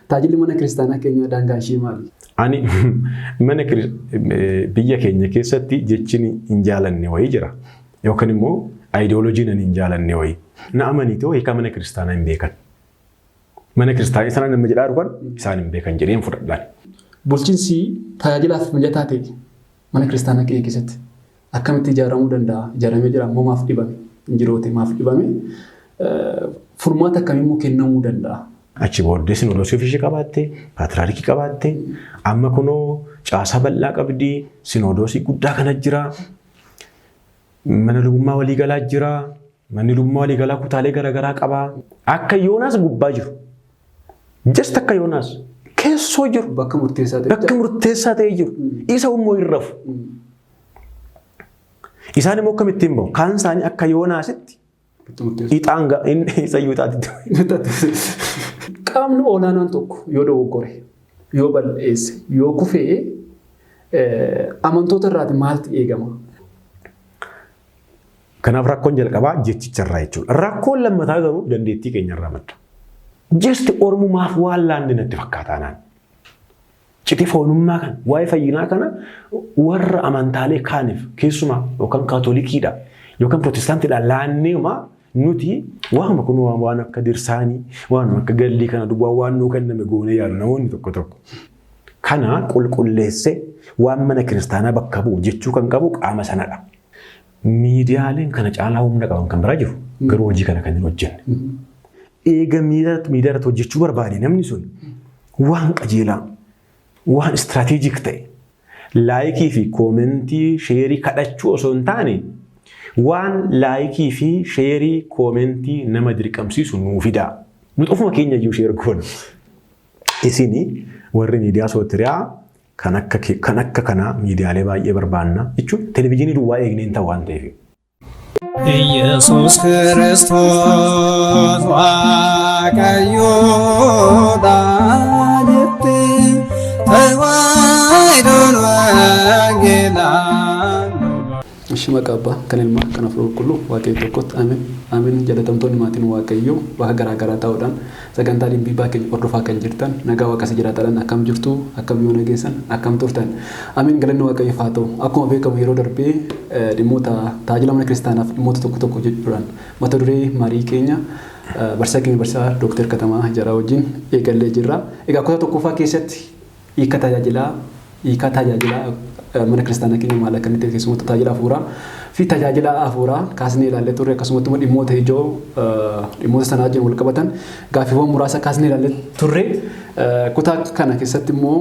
Tajaajilli mana kiristaanaa keenyaa daangaan ishee maali? Ani mana biyya keenya keessatti jechi hin jaalanne wayii jira. Yookaan immoo aayidooloojiin ani hin jaalanne wayii. Na amaniitoo hiika mana kiristaanaa hin beekan. Mana kiristaanaa isaan nama jedhaa dhufan isaan hin beekan jedheen fudhadhaan. Bulchiinsi tajaajilaaf mijataa ta'e mana kiristaanaa keenya keessatti akkamitti ijaaramuu danda'a? Ijaaramee jira immoo maaf dhibame? Hin jiroote maaf dhibame? Furmaata akkamii immoo kennamuu danda'a? Achi booddee sinodoosii ofiishee qabaatte, paatriyaarkii qabaatte, amma kunoo caasaa bal'aa qabdi, sinodoosii guddaa kana jira, mana lubummaa waliigalaa jira, manni lubummaa waliigalaa kutaalee garaagaraa qaba. Akka Yoonaas gubbaa jiru. Just akka Yoonaas keessoo jiru. Bakka murteessaa ta'e. Bakka murteessaa ta'ee jiru. Isa immoo hin rafu. Isaan immoo akkamittiin bahu? Kaan isaanii akka Yoonaasitti ixaan isa iyyuu ixaatti. Qaamni olaanaan tokko yoo dogoggore, yoo balleesse, yoo kufee amantoota irraati maaltu eegama? Kanaaf rakkoon jalqabaa jechicharraa jechuudha. Rakkoon lammataa garuu dandeettii keenyarraa madda. Just Oromumaaf waan laanne natti fakkaata naan. Citi foonummaa kana, waa'ee fayyinaa kana warra amantaalee kaaniif keessumaa yookaan kaatolikiidha yookaan pirootestaantiidha laanneema nuti waanuma kun waan akka dirsaanii waan akka gallii kana duwwaa waan nuu kenname goonee yaadu namoonni tokko tokko. Kana qulqulleessee waan mana kiristaanaa bakka bu'u jechuu kan qabu qaama sanadha. Miidiyaaleen kana caalaa humna qaban kan biraa jiru garuu hojii kana kan hin hojjenne. Eega miidiyaa irratti hojjechuu barbaade namni sun waan qajeelaa, waan strategic ta'e like fi comment share kadhachuu osoo hin taane waan like fi share comment nama dirqamsiisu nuu fidaa. Nuti ofuma keenya iyyuu share goona. Isini warri miidiyaa sootiriyaa kan akka kanaa miidiyaalee baay'ee barbaanna jechuun televezyiinii duwwaa eegnee hin ta'u waan ta'eef. Yesus Kiristoos Waaqayyoodha jettee Tawaahidoon wangeelaan. Ishi maqaa Abbaa, kan Ilmaa, kan Hafuura Qulqulluu Waaqayyo tokkotti ameen. Ameen. Jaalatamtoonni maatiin Waaqayyoo bakka garaa garaa taa'uudhaan sagantaa dhimbiibaa keenya hordofaa kan jirtan, nagaa Waaqa isa jiraataadhaan akkam jirtu, akkam yoo nageessan, akkam turtan? Ameen, galanni Waaqayyoof haa ta'u. Akkuma beekamu yeroo darbee dhimmoota tajaajila mana kiristaanaaf dhimmoota tokko tokko jechuudhaan mata duree marii keenya barsiisaa keenya barsiisaa Dooktar Katamaa Jaraa wajjin eegallee jirra. Egaa kutaa tokkoffaa keessatti hiika tajaajilaa mana kiristaanaa keenya maal akka inni ta'e, keessumattuu tajaajila hafuuraa fi tajaajila hafuuraa kaasnee ilaallee turre. Akkasumatti immoo dhimmoota ijoo dhimmoota sanaa wajjin wal qabatan gaaffiiwwan muraasa kaasnee ilaallee turre. Kutaa kana keessatti immoo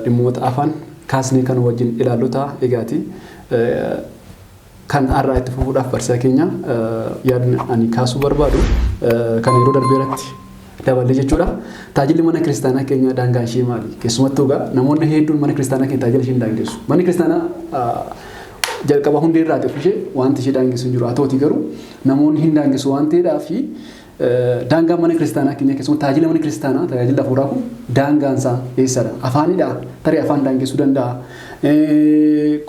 dhimmoota afaan kaasnee kan wajjin ilaallu ta'a. Egaati kan har'aa itti fufuudhaaf barsiisaa keenya yaadni ani kaasuu barbaadu kan yeroo darbee irratti daballee jechuudha. Tajaajilli mana kiristaanaa keenya daangaan ishee maali? Keessumattuu egaa namoonni hedduun mana kiristaanaa keenya tajaajila ishee hin daangessu. Manni kiristaanaa jalqaba hundee irraati of ishee wanti ishee daangessu hin jiru. Haa ta'utii garuu namoonni hin daangessu waan ta'eedhaa fi daangaan mana kiristaanaa keenya, keessumaa tajaajila mana kiristaanaa, tajaajilli hafuuraa kun daangaan isaa eessadha? Afaanidha. Tarii afaan daangessuu danda'a.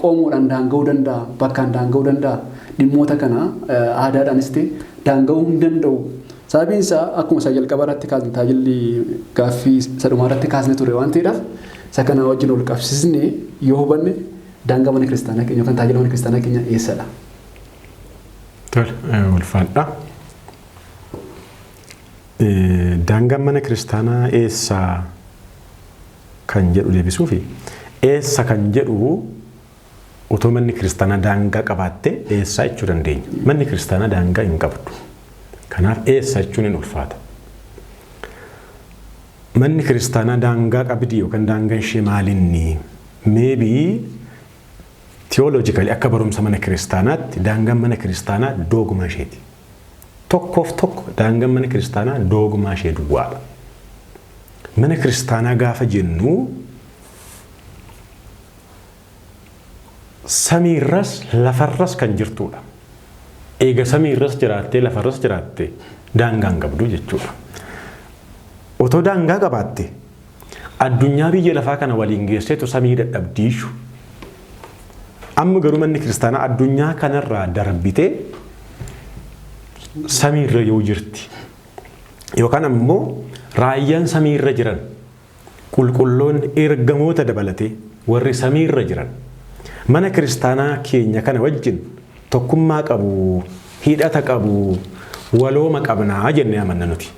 Qoomoodhaan daanga'uu danda'a. Bakkaan daanga'uu danda'a. Dhimmoota kana aadaadhaanis ta'e daanga'uu hin danda'u. Sababiin isaa akkuma isa jalqaba irratti kaasne, tajaajilli gaaffii isa dhumaa irratti kaasne ture waan ta'eedhaaf, isa kana wajjin wal qabsiisnee yoo hubanne daangaa mana kiristaanaa keenya yookaan tajaajila mana kiristaanaa keenya eessadha? Tole, ulfaadha. Daangaan mana kiristaanaa eessa kan jedhu deebisuufi, eessa kan jedhu otoo manni kiristaanaa daangaa qabaatte eessaa jechuu dandeenya. Manni kiristaanaa daangaa hin qabdu. Kanaaf eessa jechuun hin ulfaata. Manni kiristaanaa daangaa qabdi yookaan daangaan ishee maalinni? Maybe theologically akka barumsa mana kiristaanaatti daangaan mana kiristaanaa doogmaa isheeti. Tokkoof tokko daangaan mana kiristaanaa doogmaa ishee duwwaadha. Mana kiristaanaa gaafa jennu samiirras lafarras kan jirtudha. Eega samiirras jiraattee lafarras jiraatte daangaa hin qabdu jechuudha. Otoo daangaa qabaatte addunyaa biyya lafaa kana waliin geesseetu samii dadhabdiishu. Amma garuu manni kiristaanaa addunyaa kanarraa darbitee samiirra yoo jirti. Yookaan ammoo raayyaan samiirra jiran Qulqulloonni ergamoota dabalatee warri samiirra jiran mana kiristaanaa keenya kana wajjin tokkummaa qabu, hidhata qabu, walooma qabnaa jennee amanna nuti.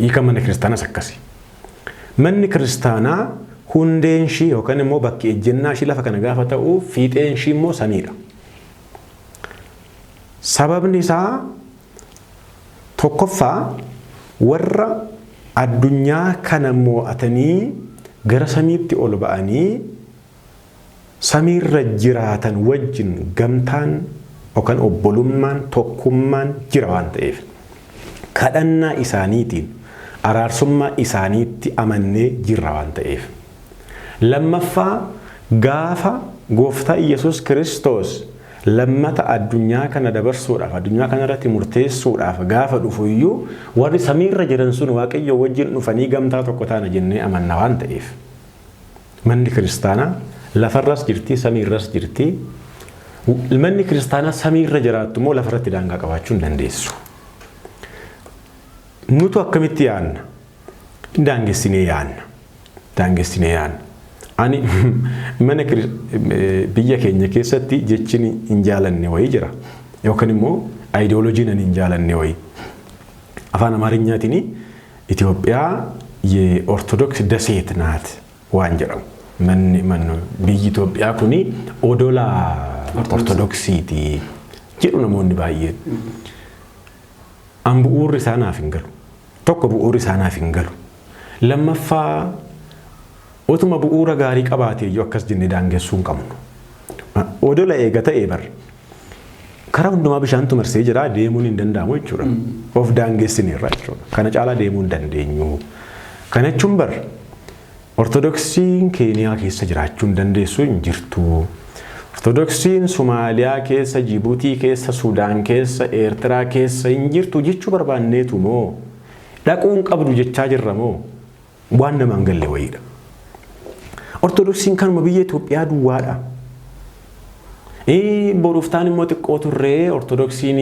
Hiika mana kiristaanaas akkasi. Manni kiristaanaa hundeen ishii yookaan immoo bakki ejjennaa ishii lafa kana gaafa ta'u fiixeen ishii immoo samiidha. Sababni isaa tokkoffaa warra addunyaa kana mo'atanii gara samiitti ol ba'anii samiirra jiraatan wajjin gamtaan yookaan obbolummaan tokkummaan jira waan ta'eef kadhannaa isaaniitiin araarsummaa isaaniitti amannee jirra waan ta'eef. Lammaffaa gaafa gooftaa Iyyasuus Kiristoos lammata addunyaa kana dabarsuudhaaf addunyaa kana irratti murteessuudhaaf gaafa dhufu iyyuu warri samiirra jiran sun Waaqayyo wajjin dhufanii gamtaa tokko taana jennee amanna waan ta'eef. Manni kiristaanaa lafarras jirti samiirras jirti. Manni kiristaanaa samiirra jiraattu immoo lafarratti daangaa qabaachuu hin dandeessu. Nutu akkamitti yaadna? Daangessinee yaadna. Daangessinee yaadna. Ani mana biyya keenya keessatti jechi hin jaalanne wayii jira. Yookaan immoo ayidooloojiin ani hin jaalanne wayii. Afaan Amaarinyaatiin Itoophiyaa የኦርቶዶክስ ደሴት ናት waan jedhamu. Manni biyyi Itoophiyaa kuni odola Ortodoksiiti jedhu namoonni baay'een. An bu'uurri isaa naaf hin galu. Tokko bu'uurri isaa naaf hin galu. Lammaffaa utuma bu'uura gaarii qabaatee iyyuu akkas jennee daangessuu hin qabnu. Odola eega ta'ee bar karaa hundumaa bishaantu marsee jira deemuun hin danda'amu jechuudha. Of daangessineerra jechuudha. Kana caalaa deemuu hin dandeenyu. Kana jechuun bar Ortodoksiin Keeniyaa keessa jiraachuu hin dandeessu hin jirtu. Ortodoksiin Somaaliyaa keessa, Jibuutii keessa, Sudaan keessa, Eertiraa keessa hin jirtu jechuu barbaanneetu moo dhaquu hin qabdu jechaa jirra moo waan nama hin galle wayiidha. Ortodoksiin kanuma biyya Itoophiyaa duwwaadha. Boruuftaan immoo xiqqoo turree Ortodoksiin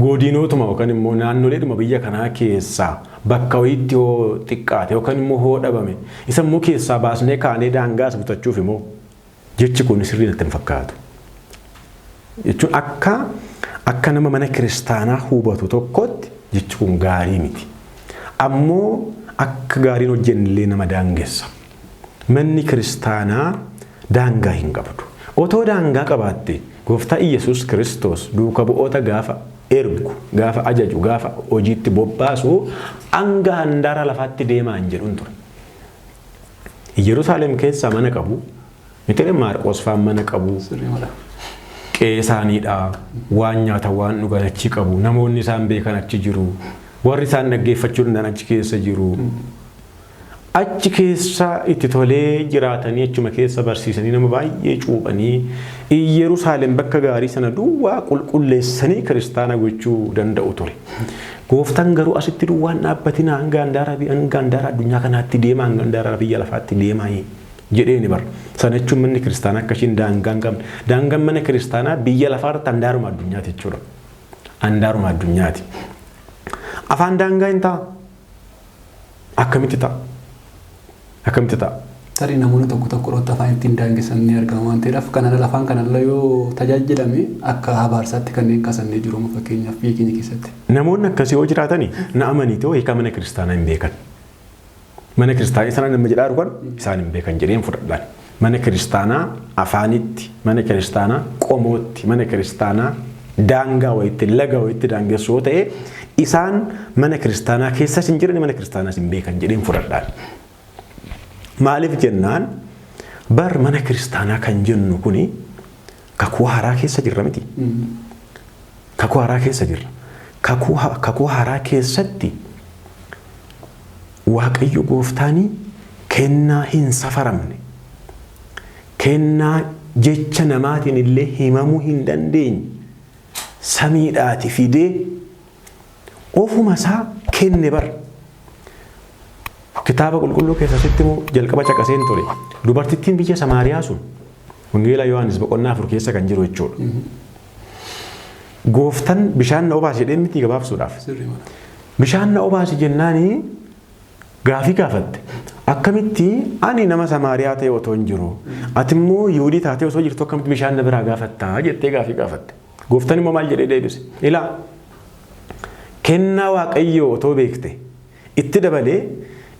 godinootuma yookaan immoo naannoleedhuma biyya kanaa keessaa bakka wayiitti hoo xiqqaate yookaan immoo hoo dhabame isa immoo keessaa baasnee kaanee daangaas butachuuf immoo jechi kun sirrii natti hin fakkaatu. Jechuun akka nama mana kiristaanaa hubatu tokkotti jechi kun gaarii miti. Ammoo akka gaariin hojjennillee nama daangessa. Manni kiristaanaa daangaa hin qabdu. Otoo daangaa qabaatte gooftaa Iyyasuus Kiristoos duuka bu'oota gaafa ergu, gaafa ajaju, gaafa hojiitti bobbaasu hanga handaara lafaatti deemaa hin jedhuun ture. Yerusaalem keessaa mana qabu, miti Maarqoos faan mana qabu, qe'ee isaaniidha, waan nyaatan waan dhugan achi qabu, namoonni isaan beekan achi jiru, warri isaan dhaggeeffachuu danda'an achi keessa jiru. Achi keessa itti tolee jiraatanii achuma keessa barsiisanii nama baay'ee cuuphanii Yerusaalem bakka gaarii sana duwwaa qulqulleessanii kiristaana gochuu danda'u ture. Gooftaan garuu asitti duwwaan dhaabbatina hanga handaara addunyaa kanaatti deemaa hanga handaara biyya lafaatti deemaa jedhee ni bara. Sana jechuun manni kiristaanaa akka ishiin daangaa hin qabne. Daangaan mana kiristaanaa biyya lafaarratti handaaruma addunyaati jechuudha. Handaaruma addunyaati. Afaan daangaa hin ta'a. Akkamitti ta'a? Akkamitti ta'a? Tarii namoonni tokko tokko irratti afaan ittiin daangessan ni argama waan ta'eedhaaf kanaan afaan kanarra yoo tajaajilame akka abaarsaatti kanneen kaasannee jiru fakkeenyaaf biyya keenya keessatti. Namoonni akkasii yoo jiraatani na amanii ta'uu hiika mana kiristaanaa hin beekan. Mana kiristaanaa isaan nama jedhaa jiru kan isaan hin beekan jedheen fudhadhaan. Mana kiristaanaa afaanitti, mana kiristaanaa qomootti, mana kiristaanaa daangaa wayitti, laga wayitti daangessu yoo ta'e isaan mana kiristaanaa keessas hin jiran mana kiristaanaas hin beekan jedheen fudhadhaan. Maaliif jennaan bar mana kiristaanaa kan jennu kuni kakuu haaraa keessa jirra miti. Kakuu haaraa keessa jirra. Kakuu haaraa keessatti Waaqayyo gooftaanii kennaa hin safaramne, kennaa jecha namaatiin illee himamuu hin dandeenye samiidhaati fidee ofuma isaa kenne bar. Kitaaba qulqulluu keessatti immoo jalqaba caqaseen ture. Dubartittiin biyya Samaariyaa sun Wangeela Yohaannis boqonnaa 4 keessa kan jiru jechuudha. Gooftaan bishaan na obaasi jedhee miti gabaabsuudhaaf. Bishaan na obaasi jennaani Gaafii gaafatte. Akkamitti ani nama Samaariyaa ta'e otoo hin jiru, ati immoo Yihuudii taatee osoo jirtu akkamitti bishaan na biraa gaafattaa jettee gaafii gaafatte. Gooftaan immoo maal jedhee deebise? Ilaa, kennaa Waaqayyoo otoo beekte, itti dabalee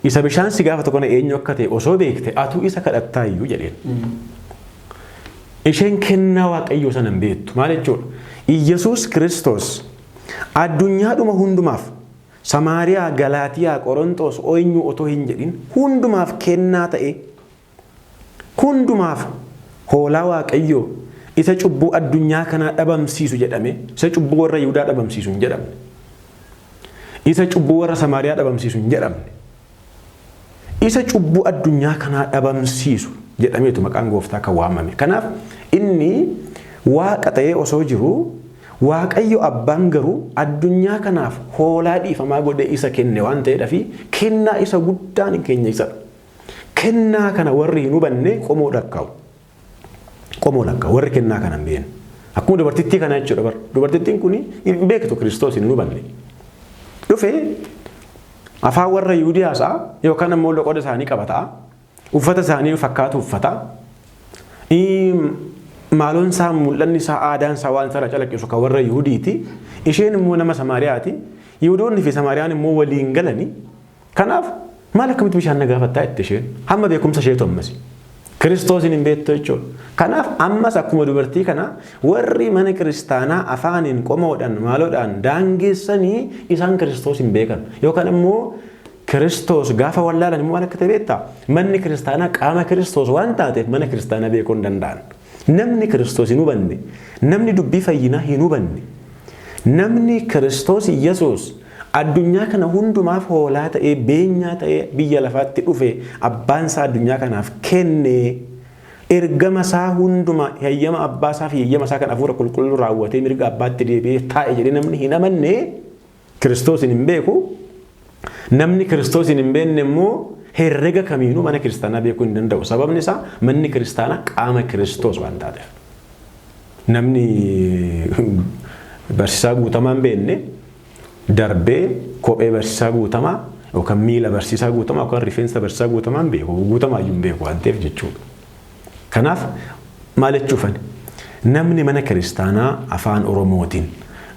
isa bishaan si gaafatu kana eenyu akka ta'e osoo beekte, atuu isa kadhattaa iyyuu jedheen. Isheen kennaa Waaqayyoo sana hin beektu. Maal jechuudha? Iyyasuus Kiristoos addunyaadhuma hundumaaf, Samaariyaa, Galaatiyaa, Qorontoos, eenyu otoo hin jedhin, hundumaaf kennaa ta'e, hundumaaf hoolaa Waaqayyoo isa cubbuu addunyaa kanaa dhabamsiisu jedhame, isa cubbuu warra Yihudaa dhabamsiisu hin jedhamne. Isa cubbuu warra Samaariyaa dhabamsiisu hin jedhamne. Isa cubbuu addunyaa kanaa dhabamsiisu jedhameetu maqaan Gooftaa kan waamame. Kanaaf inni Waaqa ta'ee osoo jiru, Waaqayyo Abbaan garuu addunyaa kanaaf hoolaa dhiifamaa godhee isa kenne waan ta'eedhaaf, kennaa isa guddaan keenya isadha. Kennaa kana warri hin hubanne qomoo lakkaa'u. Qomoo lakkaa'u warri kennaa kana hin beekne. Akkuma dubartittii kana jechuudha bara. Dubartittiin kun hin beektu, Kiristoos hin hubanne. Dhufee afaan warra Yihuudii haasa'a yookaan ammoo loqoda isaanii qabata. Uffata isaanii fakkaatu uffata. Maaloon isaa, mul'anni isaa, aadaan isaa, waan isaa calaqqisu kan warra Yihudiiti. Isheen immoo nama Samaariyaati. Yihudoonni fi Samaariyaan immoo waliin galani. Kanaaf maal, akkamitti bishaan na gaafattaa itti isheen? Hamma beekumsa isheetu ammas. Kiristoosin hin beektu jechuudha. Kanaaf ammas akkuma dubartii kana warri mana kiristaanaa afaaniin, qomoodhaan, maaloodhaan daangeessanii isaan Kiristoos hin beekan. Yookaan immoo Kiristoos gaafa wallaalan immoo maal akka ta'e beektaa? Manni kiristaanaa qaama Kiristoos waan taateef mana kiristaanaa beekuu hin danda'an. Namni Kiristoos hin hubanne, namni dubbii fayyinaa hin hubanne, namni Kiristoos Yesuus addunyaa kana hundumaaf hoolaa ta'ee, beenyaa ta'ee biyya lafaatti dhufe, abbaan isaa addunyaa kanaaf kenne, ergama isaa hundumaa, heeyyama abbaa isaa fi heeyyama isaa kan hafuura qulqulluu raawwatee mirga abbaatti deebi'ee taa'e jedhee namni hin amanne Kiristoosin hin beeku. Namni Kiristoosin hin beekne immoo herrega kamiinuu mana kiristaanaa beekuu hin danda'u. Sababni isaa manni kiristaanaa qaama Kiristoos waan taateef. Namni barsiisaa Guutamaa hin beekne darbee kophee barsiisaa Guutamaa yookaan miila barsiisaa Guutamaa yookaan rifeensa barsiisaa Guutamaa hin beeku. Guutamaa iyyuu hin beeku waan ta'eef jechuudha. Kanaaf maal jechuufani? Namni mana kiristaanaa afaan Oromootiin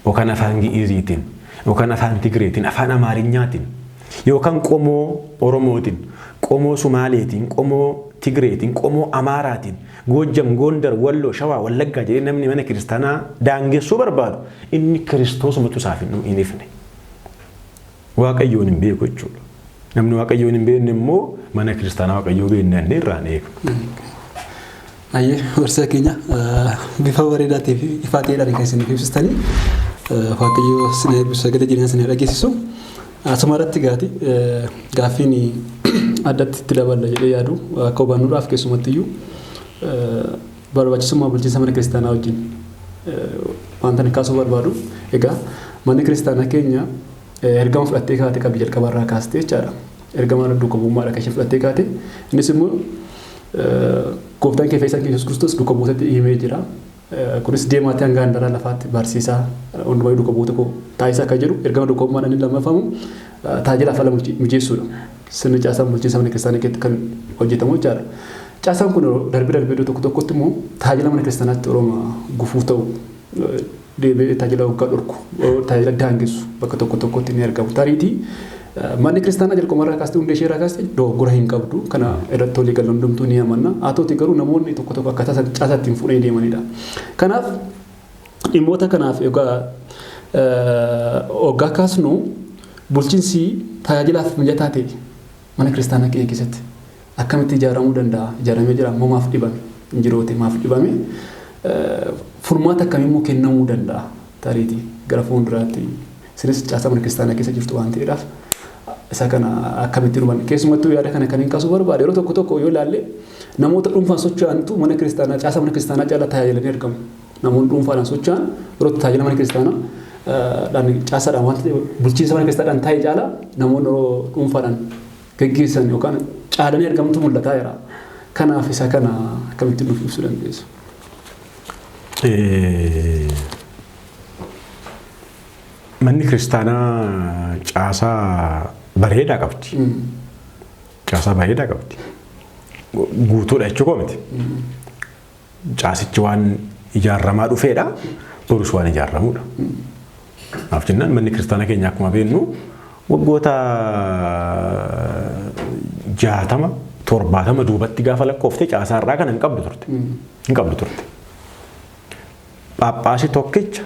yookaan afaan Gi'iziitiin yookaan afaan Tigreetiin, afaan Amaarinyaatiin yookaan qomoo Oromootiin, qomoo Sumaaleetiin, qomoo Tigreetiin, qomoo Amaaraatiin, Goojjam, Gondar, Walloo, Shawaa, Wallaggaa jedhee namni mana kiristaanaa daangessuu barbaadu, inni Kiristoosumatu isaaf hin ifne. Waaqayyoon hin beeku jechuudha. Namni Waaqayyoon hin beekne immoo mana kiristaanaa Waaqayyoo beekne inni irraan eegu. Ayyee, barsiisaa keenya, bifa bareedaa ta'ee fi ifaa ta'eedhaan kan isin ibsitanii, Waaqayyo isin eebbisu, sagalee jireenyaa isin dhageessisu. Asuma irratti gaati gaaffiin addatti itti daballa jedhee yaadu, akka hubannuudhaaf, keessumatti iyyuu barbaachisummaa bulchiinsa mana kiristaanaa wajjin wanta ani kaasuu barbaadu, egaa manni kiristaanaa keenya ergama fudhattee kaate qabdi jalqabarraa kaastee jechaadha. Ergama duuka bu'ummaadha kan isheen fudhattee kaate. Innis immoo gooftaan keenya fayyisaan keenya Yesuus Kiristoos duuka buutatti himee jira. Kunis deemaatii hanga handaraa lafaatti barsiisaa hundumaa duuka buuta koo taasisaa akka jedhu, ergama duuka bu'ummaadhaan inni lammaffamu tajaajila afaan mijeessuudha. Sirni caasaan bulchiinsa mana kiristaanaa keessatti kan hojjetamu jechaadha. Caasaan kun darbee darbee iddoo tokko tokkotti immoo tajaajila mana kiristaanaatti orooma gufuu ta'u, deebi'ee tajaajila waggaa dhorku, tajaajila daangessu bakka tokko tokkotti ni argamu. Tariitii manni kiristaanaa jalqabumarraa kaastee, hundee ishee irraa kaastee dogoggora hin qabdu. Kana irratti walii galu, hundumtuu ni amanna. Haa ta'uti garuu namoonni tokko tokko akkaataa caasaa ittiin fuudhanii deemanidha. Kanaaf dhimmoota kanaaf egaa waggaa kaasnu, bulchiinsi tajaajilaaf mijataa ta'e mana kiristaanaa keenya keessatti akkamitti ijaaramuu danda'a? Ijaaramee jira immoo maaf dhibame? Hin jiroote maaf dhibame? Furmaata akkamii immoo kennamuu danda'a? Tariitii gara fuulduraatti isinis caasaa mana kiristaanaa keessa jirtu waan ta'eedhaaf isa kana akkamitti hubanna? Keessumattuu yaada kana kan hin kaasuu barbaade, yeroo tokko tokko yoo ilaalle namoota dhuunfaan socho'antu mana kiristaanaa, caasaa mana kiristaanaa caalaa tajaajilanii argamu. Namoonni dhuunfaadhaan socho'an yeroo tajaajila mana kiristaanaa dhaan caasaadhaan wanta bulchiinsa mana kiristaadhaan taa'e caalaa namoonni yeroo dhuunfaadhaan geggeessan yookaan caalanii argamtu mul'ataa jira. Kanaaf isa kana akkamitti nuuf ibsuu dandeessu? Manni kiristaanaa caasaa bareedaa qabdi. Caasaa bareedaa qabdi. Guutuudha jechuu koo miti. Caasichi waan ijaaramaa dhufeedha. Borus waan ijaaramuudha. Maaf jennaan manni kiristaanaa keenya akkuma beeknu waggoota 60 70 duubatti gaafa lakkoofte caasaa irraa kana hin qabdu turte. Hin qabdu turte. Phaaphaasii tokkicha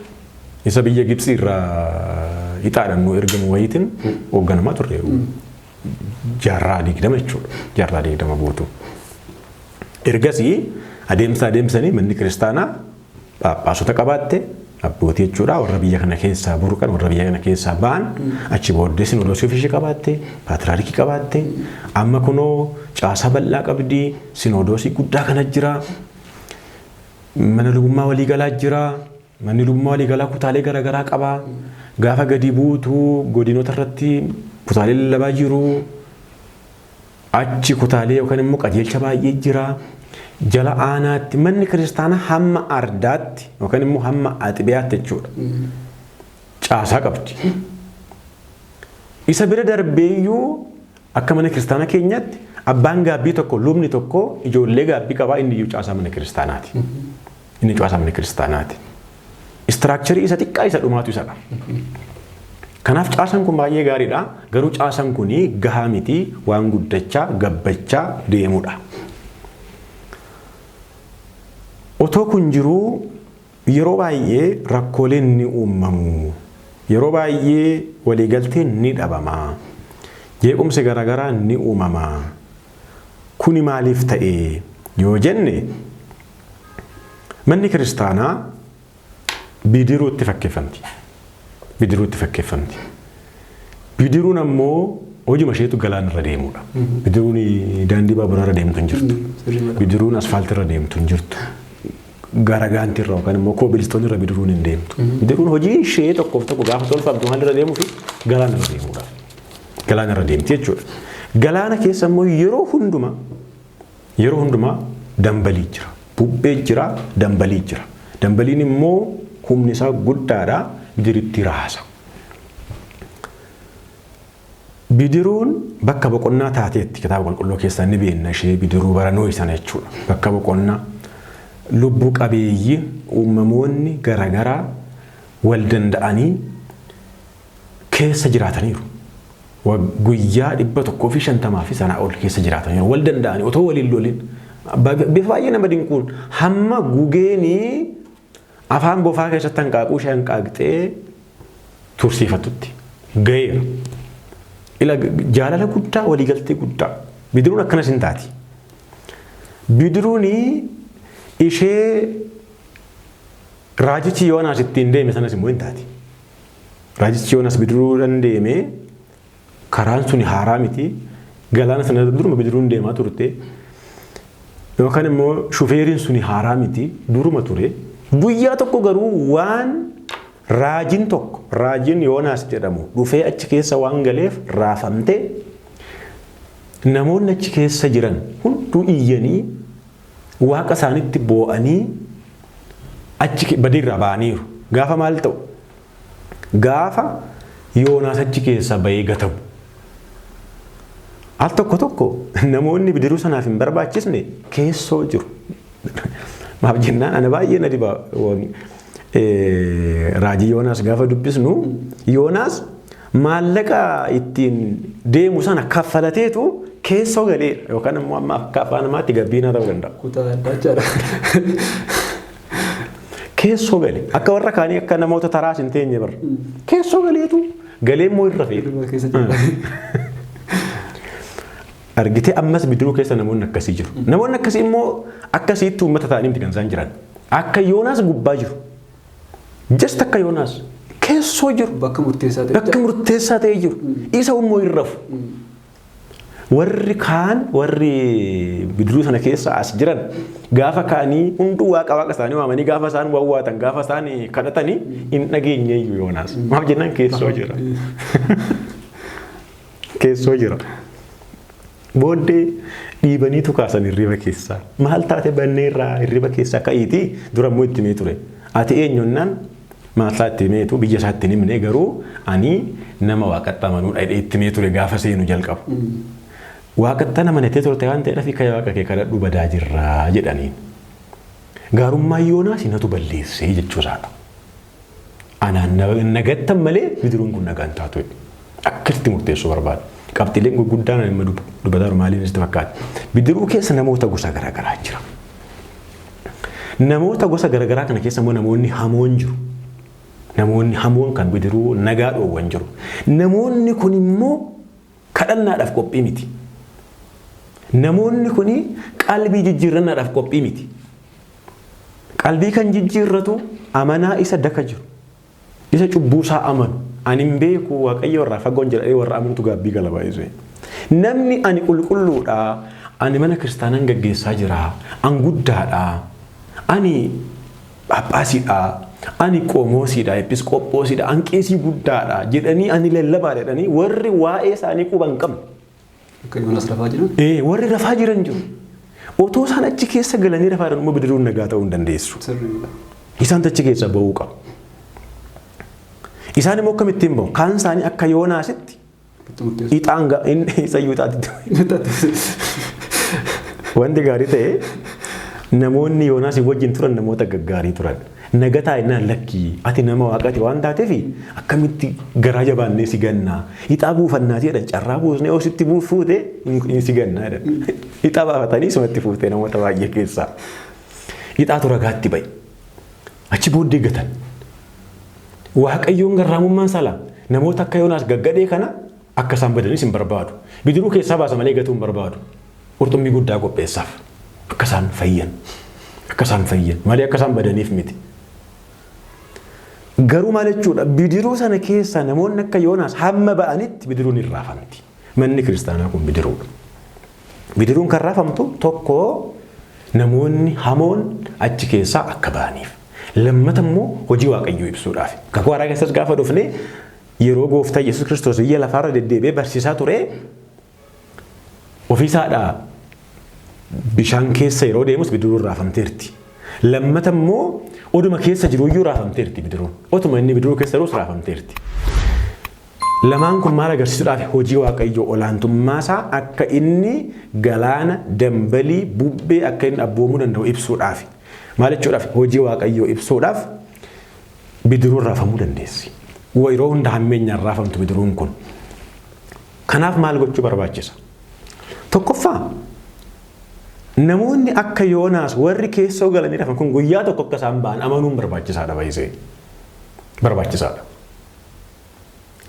isa biyya Gibxii irraa ixaadhaan nu ergamu wayiitiin hoogganamaa turre. Jaarraa 20 jechuudha. Jaarraa 20 guutuu. Ergasii adeemsa adeemsanii manni kiristaanaa phaaphaasota qabaatte, abbootii jechuudha, warra biyya kana keessaa burqan, warra biyya kana keessaa ba'an. Achi booddee sinodoosii ofii ishee qabaatte, paatriyaarkii qabaatte, amma kunoo caasaa bal'aa qabdi, sinodoosii guddaa kana jira, mana lubummaa waliigalaa jira, manni lubummaa waliigalaa kutaalee garaagaraa qaba, gaafa gadi buutu godinoota irratti kutaalee lallabaa jiru, achi kutaalee yookaan immoo qajeelcha baay'ee jira. Jala aanaatti manni kiristaanaa hamma ardaatti yookaan immoo hamma axibiyaatti jechuudha. Caasaa qabdi. Isa bira darbeeyyuu akka mana kiristaanaa keenyaatti abbaan gaabbii tokko, lubni tokko ijoollee gaabbii qabaa, inni iyyuu caasaa mana kiristaanaati. Inni caasaa mana kiristaanaati. Structure isa xiqqaa isa dhumaatu isa qaba. Kanaaf caasaan kun baay'ee gaariidha. Garuu caasaan kun gahaa miti, waan guddachaa gabbachaa deemudha. Otoo kun jiruu yeroo baay'ee rakkooleen ni uumamu. Yeroo baay'ee waliigalteen ni dhabama. Jeequmsi garaagaraa ni uumama. Kuni maaliif ta'e yoo jenne, manni kiristaanaa bidiruutti fakkeeffamti. Bidiruutti fakkeeffamti. Bidiruun ammoo hojii isheetu galaanarra deemudha. Bidiruun daandii baaburaarra deemtu hin jirtu. Bidiruun asfaaltiirra deemtu hin jirtu. Garagaantiirra yookaan immoo cobblestone irra bidiruun hin deemtu. Bidiruun hojii ishee tokkoof tokko gaafa tolfamtu maalirra deemuu fi galaanarra deemudha. Galaanarra deemti jechuudha. Galaana keessa immoo yeroo hundumaa dambalii jira. Bubbee jira, dambalii jira. Dambaliin immoo humni isaa guddaadha, bidiritti raasa. Bidiruun bakka boqonnaa taateetti kitaaba qulqulluu keessaa ni beekna, ishee bidiruu bara Nohi sana jechuudha. Bakka boqonnaa lubbuu qabeeyyii uumamoonni garaagaraa wal danda'anii keessa jiraataniiru. Guyyaa 150 fi sanaa ol keessa jiraataniiru. Wal danda'anii otoo waliin lolin. Bifa baay'ee nama dinquun hamma gugeenii afaan bofaa keessatti hanqaaquu ishee hanqaaqxee tursiifattutti ga'eera. Ila jaalala guddaa, waliigaltee guddaa. Bidiruun akkanas hin taati. Bidiruun ishee raajichi Yoonaas ittiin deeme sanas immoo hin taati. Raajichi Yoonaas bidiruudhaan deemee, karaan suni haaraa miti. Galaana sana duruma bidiruun deemaa turte. Yookaan immoo shufeeriin suni haaraa miti, duruma ture. Guyyaa tokko garuu waan raajiin tokko, raajiin Yoonaas jedhamu dhufee achi keessa waan galeef raafamte. Namoonni achi keessa jiran hunduu iyyanii waaqa isaanitti boo'anii achi badiirraa ba'aniiru. Gaafa maal ta'u? Gaafa Yoonaas achi keessa bahee gatamu. Al tokko tokko namoonni bidiruu sanaaf hin barbaachisne keessoo jiru. Maaf jennaan ana baay'ee na dhiba. Raajii Yoonaas gaafa dubbisnu, Yoonaas maallaqa ittiin deemu sana kaffalateetu keessoo galeera yookaan immoo amma akka afaan namaatti gabbiinaa ta'uu danda'a. Kutaa addaa jechaadha. Keessoo gale, akka warra kaanii akka namoota taraas hin teenye bara. Keessoo galeetu galee immoo irra fe'e. Keessa jira. Argitee, ammas bidiruu keessa namoonni akkasii jiru. Namoonni akkasii immoo akkasiitti uummata ta'anii miti kan isaan jiran. Akka Yoonaas gubbaa jiru. Just akka Yoonaas keessoo jiru. Bakka murteessaa ta'e. Bakka murteessaa ta'ee jiru. Isa immoo hin rafu. Warri kaan, warri bidiruu sana keessa as jiran, gaafa ka'anii hunduu waaqa waaqa isaanii waamanii, gaafa isaan wawwaatan, gaafa isaan kadhatanii hin dhageenye iyyuu Yoonaas. Maaf jennaan keessoo jira. Keessoo jira. Booddee dhiibaniitu kaasan hirriba keessaa. Maal taate, banneerraa hirriba keessaa ka'iitii dura immoo itti himee ture. Ati eenyunnaan maal isaa itti himeetu, biyya isaa itti hin himne garuu, ani nama waaqatti amanuudha jedhee itti himee ture gaafa seenu jalqabu. Waaqatti amanatee turte waan ta'eedhaaf ka'ee waaqa kee kadhadhu badaa jirraa jedhaniin. Gaarummaa Yoonaas natu balleessee jechuu isaadha. Anaan nagattan malee bidiruun kun nagaan taatu. Akkasitti murteessuu barbaada. Qabxiileen gurguddaan amma dubbataa jiru maaliif sitti fakkaata? Bidiruu keessa namoota gosa garaagaraa jira. Namoota gosa garaagaraa kana keessa immoo namoonni hamoon jiru. Namoonni hamoon kan bidiruu nagaa dhoowwan jiru. Namoonni kun immoo kadhannaadhaaf qophii miti. Namoonni kun qalbii jijjiirrannaadhaaf qophii miti. Qalbii kan jijjiirratu amanaa isa daka jiru. Isa cubbuusaa amanu. Ani hin beeku Waaqayyo irraa fagoon jedhee warra amantu gaabbii gala baay'isee. Namni ani qulqulluudha, ani mana kiristaanaan gaggeessaa jira, an guddaadha, ani phaaphaasiidha, ani qoomoosiidha, episkoophoosiidha, an qeesii guddaadha jedhanii ani lallabaadha jedhanii warri waa'ee isaanii quba hin qabne. Akka Yoonaas rafaa jiran. Warri rafaa jiran jiru. Otoo isaan achi keessa galanii rafaa jiran immoo bidiruun nagaa ta'uu hin dandeessu. Sirriidha. Isaan achi keessa ba'uu qabu. Isaan immoo akkamittiin ba'u? Kaan isaanii akka Yoonaasitti Itti murteessu. ixaan inni isayyuu ixaatti. Wanti gaarii ta'e namoonni Yoonaas wajjin turan namoota gaggaarii turan. Nagataa innaan lakkii ati nama waaqati waan taateef akkamitti garaa jabaannee si gannaa ixaa buufannaati jedhan carraa buusnee yoo sitti fuute si gannaa jedhan. Ixaa baafatanii isumatti fuute namoota baay'ee keessaa. Ixaatu ragaatti ba'e. Achi booddee gatan. Waaqayyoon garraamummaan salaa namoota akka Yoonaas gaggadhee kana akka isaan badanis hin barbaadu. Bidiruu keessaa baasa malee gatuu hin barbaadu. Qurxummii guddaa qopheessaaf akka isaan fayyan. Akka isaan fayyan malee akka isaan badaniif miti. Garuu maal jechuudha bidiruu sana keessa namoonni akka Yoonaas hamma ba'anitti bidiruun hin raafamti. Manni kiristaanaa kun bidiruudha. Bidiruun kan raafamtu tokko namoonni hamoon achi keessaa akka ba'aniif. Lammata immoo hojii Waaqayyoo ibsuudhaaf. Kakuu haaraa keessas gaafa dhufne yeroo gooftaa Yesuus Kiristoos biyya lafaarra deddeebi'ee barsiisaa ture ofiisaadhaa bishaan keessa yeroo deemus bidiruun raafamteerti. Lammata immoo oduma keessa jiruyyuu raafamteerti bidiruun. Otuma inni bidiruu keessa jirus raafamteerti. Lamaan kun maal agarsiisuudhaaf hojii Waaqayyoo olaantummaasaa akka inni galaana, dambalii, bubbee akka inni abboomuu danda'u ibsuudhaaf. Maal jechuudhaaf hojii Waaqayyoo ibsuudhaaf bidiruun raafamuu dandeessi. Yeroo hunda hammeenyaan raafamtu bidiruun kun. Kanaaf maal gochuu barbaachisa? Tokkoffaa namoonni akka Yoonaas warri keessoo galanii rafan kun guyyaa tokko akka isaan ba'an amanuun barbaachisaadha baay'isee. Barbaachisaadha.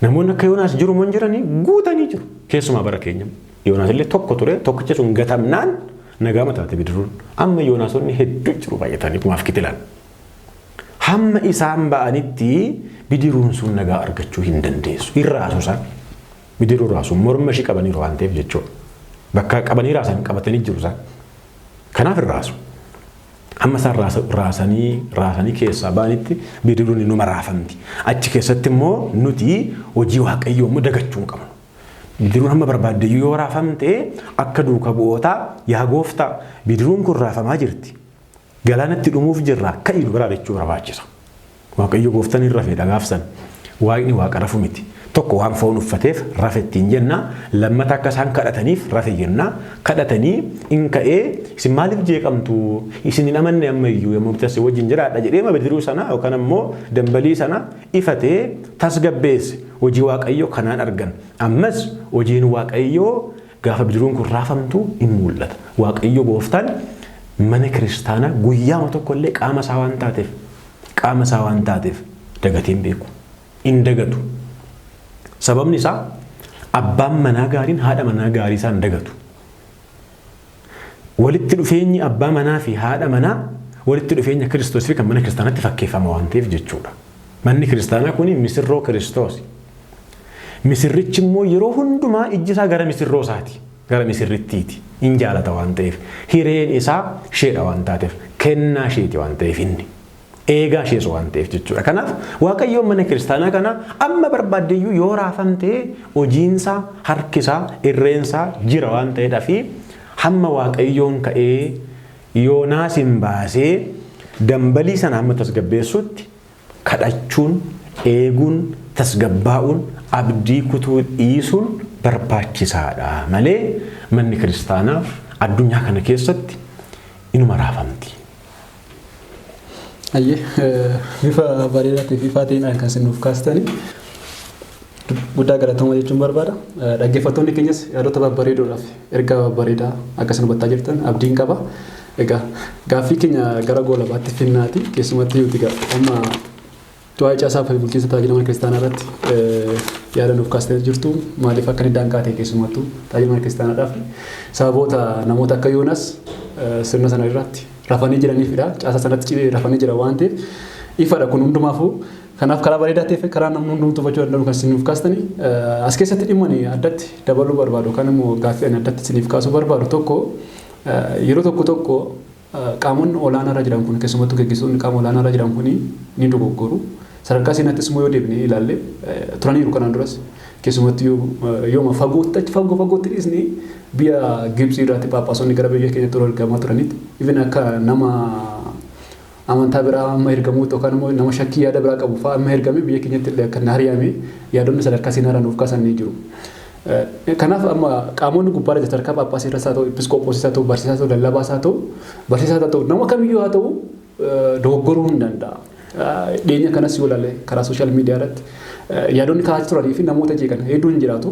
Namoonni akka Yoonaas jiru moo hin jiranii guutanii jiru. Keessumaa bara keenya. Yoonaas illee tokko ture tokkicha sun gatamnaan nagaa mataate bidiruun. Amma Yoonaasonni hedduu jiru baay'atanii kumaaf kitilan. Hamma isaan ba'anitti bidiruun sun nagaa argachuu hin dandeessu. Hin raasu isaan. Bidiruu raasu morma ishii qabaniiru waan ta'eef jechuudha. Bakka qabanii raasan qabatanii jiru isaan. Kanaaf hin raasu. Hamma isaan raasanii keessaa ba'anitti bidiruun inuma raafamti. Achi keessatti immoo nuti hojii Waaqayyoo immoo dagachuu hin qabnu. Bidiruun hamma barbaadde yoo raafamte akka duuka bu'ootaa yaa gooftaa bidiruun kun raafamaa jirti. Galaanatti dhumuuf jirra ka'ii nu biraa jechuu barbaachisa. Waaqayyo gooftaan hin rafee dhagaafsan. Waaqni waaqa rafu miti. Tokko waan foon uffateef rafe ittiin jenna. Lammata akka isaan kadhataniif rafe jenna. Kadhatanii in ka'ee isin maaliif jeeqamtu? Isin hin amanne ammayyuu yommuu bitas wajjin jiraadha jedhee bidiruu sana yookaan ammoo dambalii sana ifatee tasgabbeesse. Hojii Waaqayyoo kanaan argan. Ammas hojiin Waaqayyoo gaafa bidiruun kun raafamtu in mul'ata. Waaqayyo gooftaan mana kiristaanaa guyyaama tokkollee qaama isaa waan taateef qaama isaa waan taateef dagatee hin beeku. Hin dagatu. Sababni isaa abbaan manaa gaariin haadha manaa gaarii isaa hin dagatu. Walitti dhufeenyi abbaa manaa fi haadha manaa walitti dhufeenya Kiristoos fi kan mana kiristaanaatti fakkeeffama waan ta'eef jechuudha. Manni kiristaanaa kun misirroo Kiristoos. Misirrichi immoo yeroo hundumaa ijji isaa gara misirroo isaati. Gara misirrittiiti. In jaalata waan ta'eef. Hireen isaa isheedha waan taateef. Kennaa isheeti waan ta'eef inni. Eegaa ishees waan ta'eef jechuudha. Kanaaf Waaqayyoon mana kiristaanaa kana amma barbaaddeyyuu yoo raafamtee hojiinsaa, harkisaa, irreensaa jira waan ta'eedhaa fi hamma Waaqayyoon ka'ee Yoonaas hin baasee dambalii sana hamma tasgabbeessutti kadhachuun, eeguun, tasgabbaa'uun, abdii kutuu dhiisuun barbaachisaadha malee manni kiristaanaa addunyaa kana keessatti inuma raafamti. Ayyee, bifa bareedaa ta'e fi ta'een kan isin nuuf kaastanii guddaa galatooma jechuun barbaada. Dhaggeeffattoonni keenyas yaadota babbareedoodhaaf ergaa babbareedaa akka isin hubattaa jirtan abdiin qaba. Egaa gaaffii keenya gara goolabaatti finnaati. Keessumatti yuuti amma waa'ee caasaa fi bulchiinsa tajaajila mana kiristaanaa irratti yaada nuuf kaastee jirtu, maaliif akka inni daanqaa ta'e, keessumattuu tajaajila mana kiristaanaadhaaf sababoota namoota akka Yoonas sirna sana irratti rafanii jiraniifidha. Caasaa sanatti rafanii jira waan ta'eef ifadha kun hundumaafuu. Kanaaf karaa bareedaa ta'ee fi karaa namni hundumtuu hubachuu danda'u kan isiniif kaastanii as keessatti dhimma ani addatti dabaluu barbaadu kan immoo gaaffii ani addatti isiniif kaasuu barbaadu tokko, yeroo tokko tokko qaamonni olaanaarra jiran kun, keessumattuu gaggeessitoonni qaama olaanaarra jiran kun ni dogoggoru. Sadarkaa seenaattis immoo yoo deebinee ilaalle turaniiru kanaan duras, keessumattuu yooma fagootti achi fagoo fagootti dhiisni biyya Gibxii irraatti Phaaphaasonni gara biyya keenyatti yeroo ergamaa turanitti even akka nama amantaa biraa amma ergamuu yookaan immoo nama shakkii yaada biraa qabu fa'aa amma ergame biyya keenyatti illee akka hari'ame yaadonni sadarkaa seenaarraa nuuf kaasan ni jiru. Kanaaf amma qaamonni gubbaarra jiran sadarkaa Phaaphaasii irras haa ta'u, Episkoopoosiis haa ta'u, barsiisaa haa ta'u, lallabaas haa ta'u, barsiisaa haa ta'u, nama kamiyyuu haa ta'u, dogoggoruu hin danda'a. Dhiyeenya kanas yoo ilaalle karaa social media irratti yaadonni kaa'aa turanii fi namoota jeeqan hedduun hin jiraatu.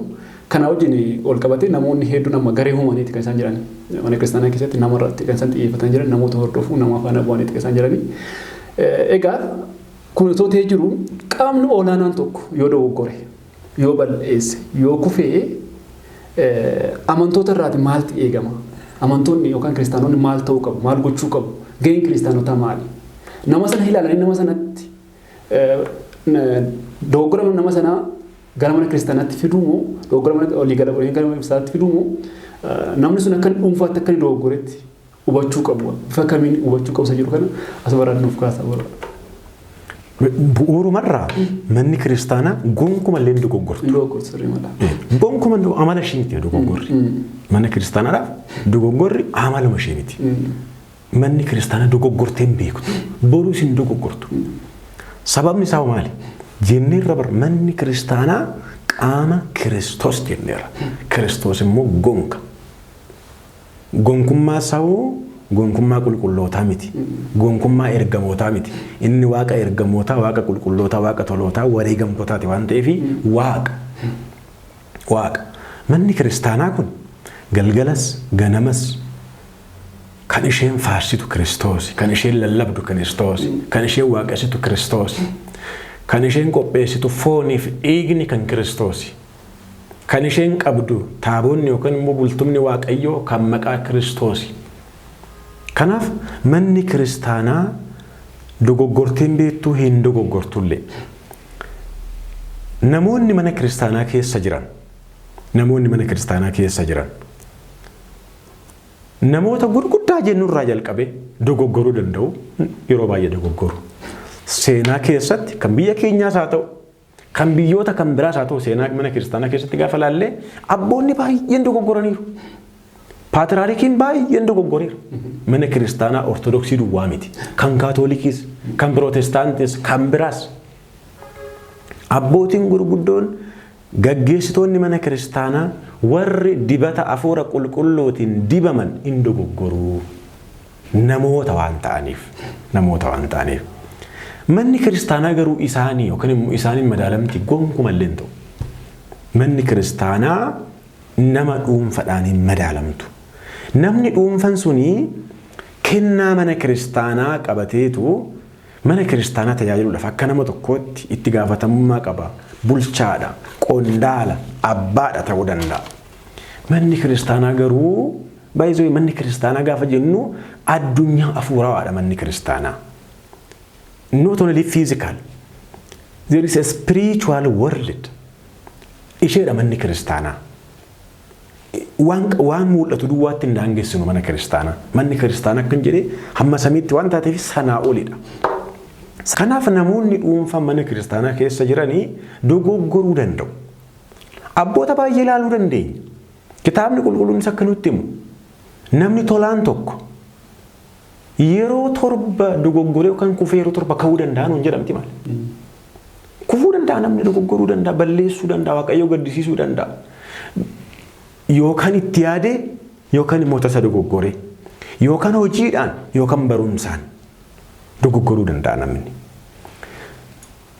Kana wajjin ol qabatee namoonni hedduun amma garee uumaniiti kan isaan jiran. Mana kiristaanaa keessatti nama irratti kan isaan xiyyeeffatan jiran, namoota hordofuu, nama faana bu'aniiti kan isaan jiranii. Egaa kun otoo ta'ee jiru, qaamni olaanaan tokko yoo dogoggore, yoo balleesse, yoo kufee, amantoota irraati maaltu eegama? Amantoonni yookaan kiristaanonni maal ta'uu qabu? Maal gochuu qabu? Gaheen kiristaanotaa maali? Nama sana ilaalanii nama sanatti dogoggora nama sanaa gara mana kiristaanaatti fiduu moo, dogoggora mana olii gara olii gara mana kiristaanaatti fiduu moo, namni sun akka dhuunfaatti akka inni dogoggoretti hubachuu qabu? Bifa kamiin hubachuu qabu isa jedhu kana asumarraan nuuf kaasaa barbaada. Bu'uurumarraa manni kiristaanaa gonkumallee hin dogoggortu. Hin dogoggortu, sirrii mala. Gonkuma amala ishee miti dogoggorri. Mana kiristaanaadhaaf dogoggorri amaluma ishee miti. Manni kiristaanaa dogoggortee hin beektu. Boruus hin dogoggortu. Sababni isaa maali? Jenneerra bar, manni kiristaanaa qaama Kiristoos jenneerra. Kiristoos immoo gonka. Gonkummaa sawuu gonkummaa qulqullootaa miti. Gonkummaa ergamootaa miti. Inni waaqa ergamootaa, waaqa qulqullootaa, waaqa tolootaa, wareegamtootaati waan ta'eef waaqa. Waaqa. Manni kiristaanaa kun galgalas ganamas kan isheen faarsitu Kiristoos, kan isheen lallabdu Kiristoos, kan isheen waaqessitu Kiristoos, kan isheen qopheessitu fooniif dhiigni kan Kiristoos. Kan isheen qabdu taabonni yookaan immoo bultumni Waaqayyoo kan maqaa Kiristoos. Kanaaf manni kiristaanaa dogoggorteen beektuu, hin dogoggortullee. Namoonni mana kiristaanaa keessa jiran, namoonni mana kiristaanaa keessa jiran namoota gurguddaa jennurraa jalqabe dogoggoruu danda'u, yeroo baay'ee dogoggoru. Seenaa keessatti kan biyya keenyaas haa ta'u, kan biyyoota kan biraas haa ta'u, seenaa mana kiristaanaa keessatti gaafa laallee abboonni baay'een dogoggoraniiru. Paatiraarikiin baay'een dogoggoreera. Mana kiristaanaa Ortodoksii duwwaa miti. Kan Kaatolikiis, kan Pirootestaantis, kan biraas. Abbootiin gurguddoon, gaggeessitoonni mana kiristaanaa, warri dibata hafuura qulqulluutiin dibaman in dogoggoruu. Namoota waan ta'aniif. Namoota waan ta'aniif. Manni kiristaanaa garuu isaanii yookaan immoo isaaniin madaalamti gonkumallee hin ta'u. Manni kiristaanaa nama dhuunfadhaan hin madaalamtu. Namni dhuunfan suni kennaa mana kiristaanaa qabateetu mana kiristaanaa tajaajiluudhaaf akka nama tokkootti itti gaafatamummaa qaba. Bulchaadha, qondaala, abbaadha ta'uu danda'a. Manni kiristaanaa garuu baay'isoo, manni kiristaanaa gaafa jennu addunyaa hafuurawaadha manni kiristaanaa. Not only physical. There is a spiritual world. Isheedha manni kiristaanaa. Waan mul'atu duwwaatti hin daangessinu mana kiristaanaa. Manni kiristaanaa akkan jedhee hamma samiitti waan taateef sanaa olidha. Kanaaf namoonni dhuunfaa mana kiristaanaa keessa jiranii dogoggoruu danda'u. Abboota baay'ee ilaaluu dandeenya. Kitaabni qulqulluunis akka nutti himu, namni tolaan tokko yeroo 7 dogoggoree yookaan kufee yeroo 7 ka'uu danda'a nuun jedhamti maali? Kufuu danda'a namni, dogoggoruu danda'a, balleessuu danda'a, Waaqayyoo gaddisiisuu danda'a. Yookaan itti yaadee yookaan immoo tasa dogoggoree yookaan hojiidhaan yookaan barumsaan dogoggoruu danda'a namni.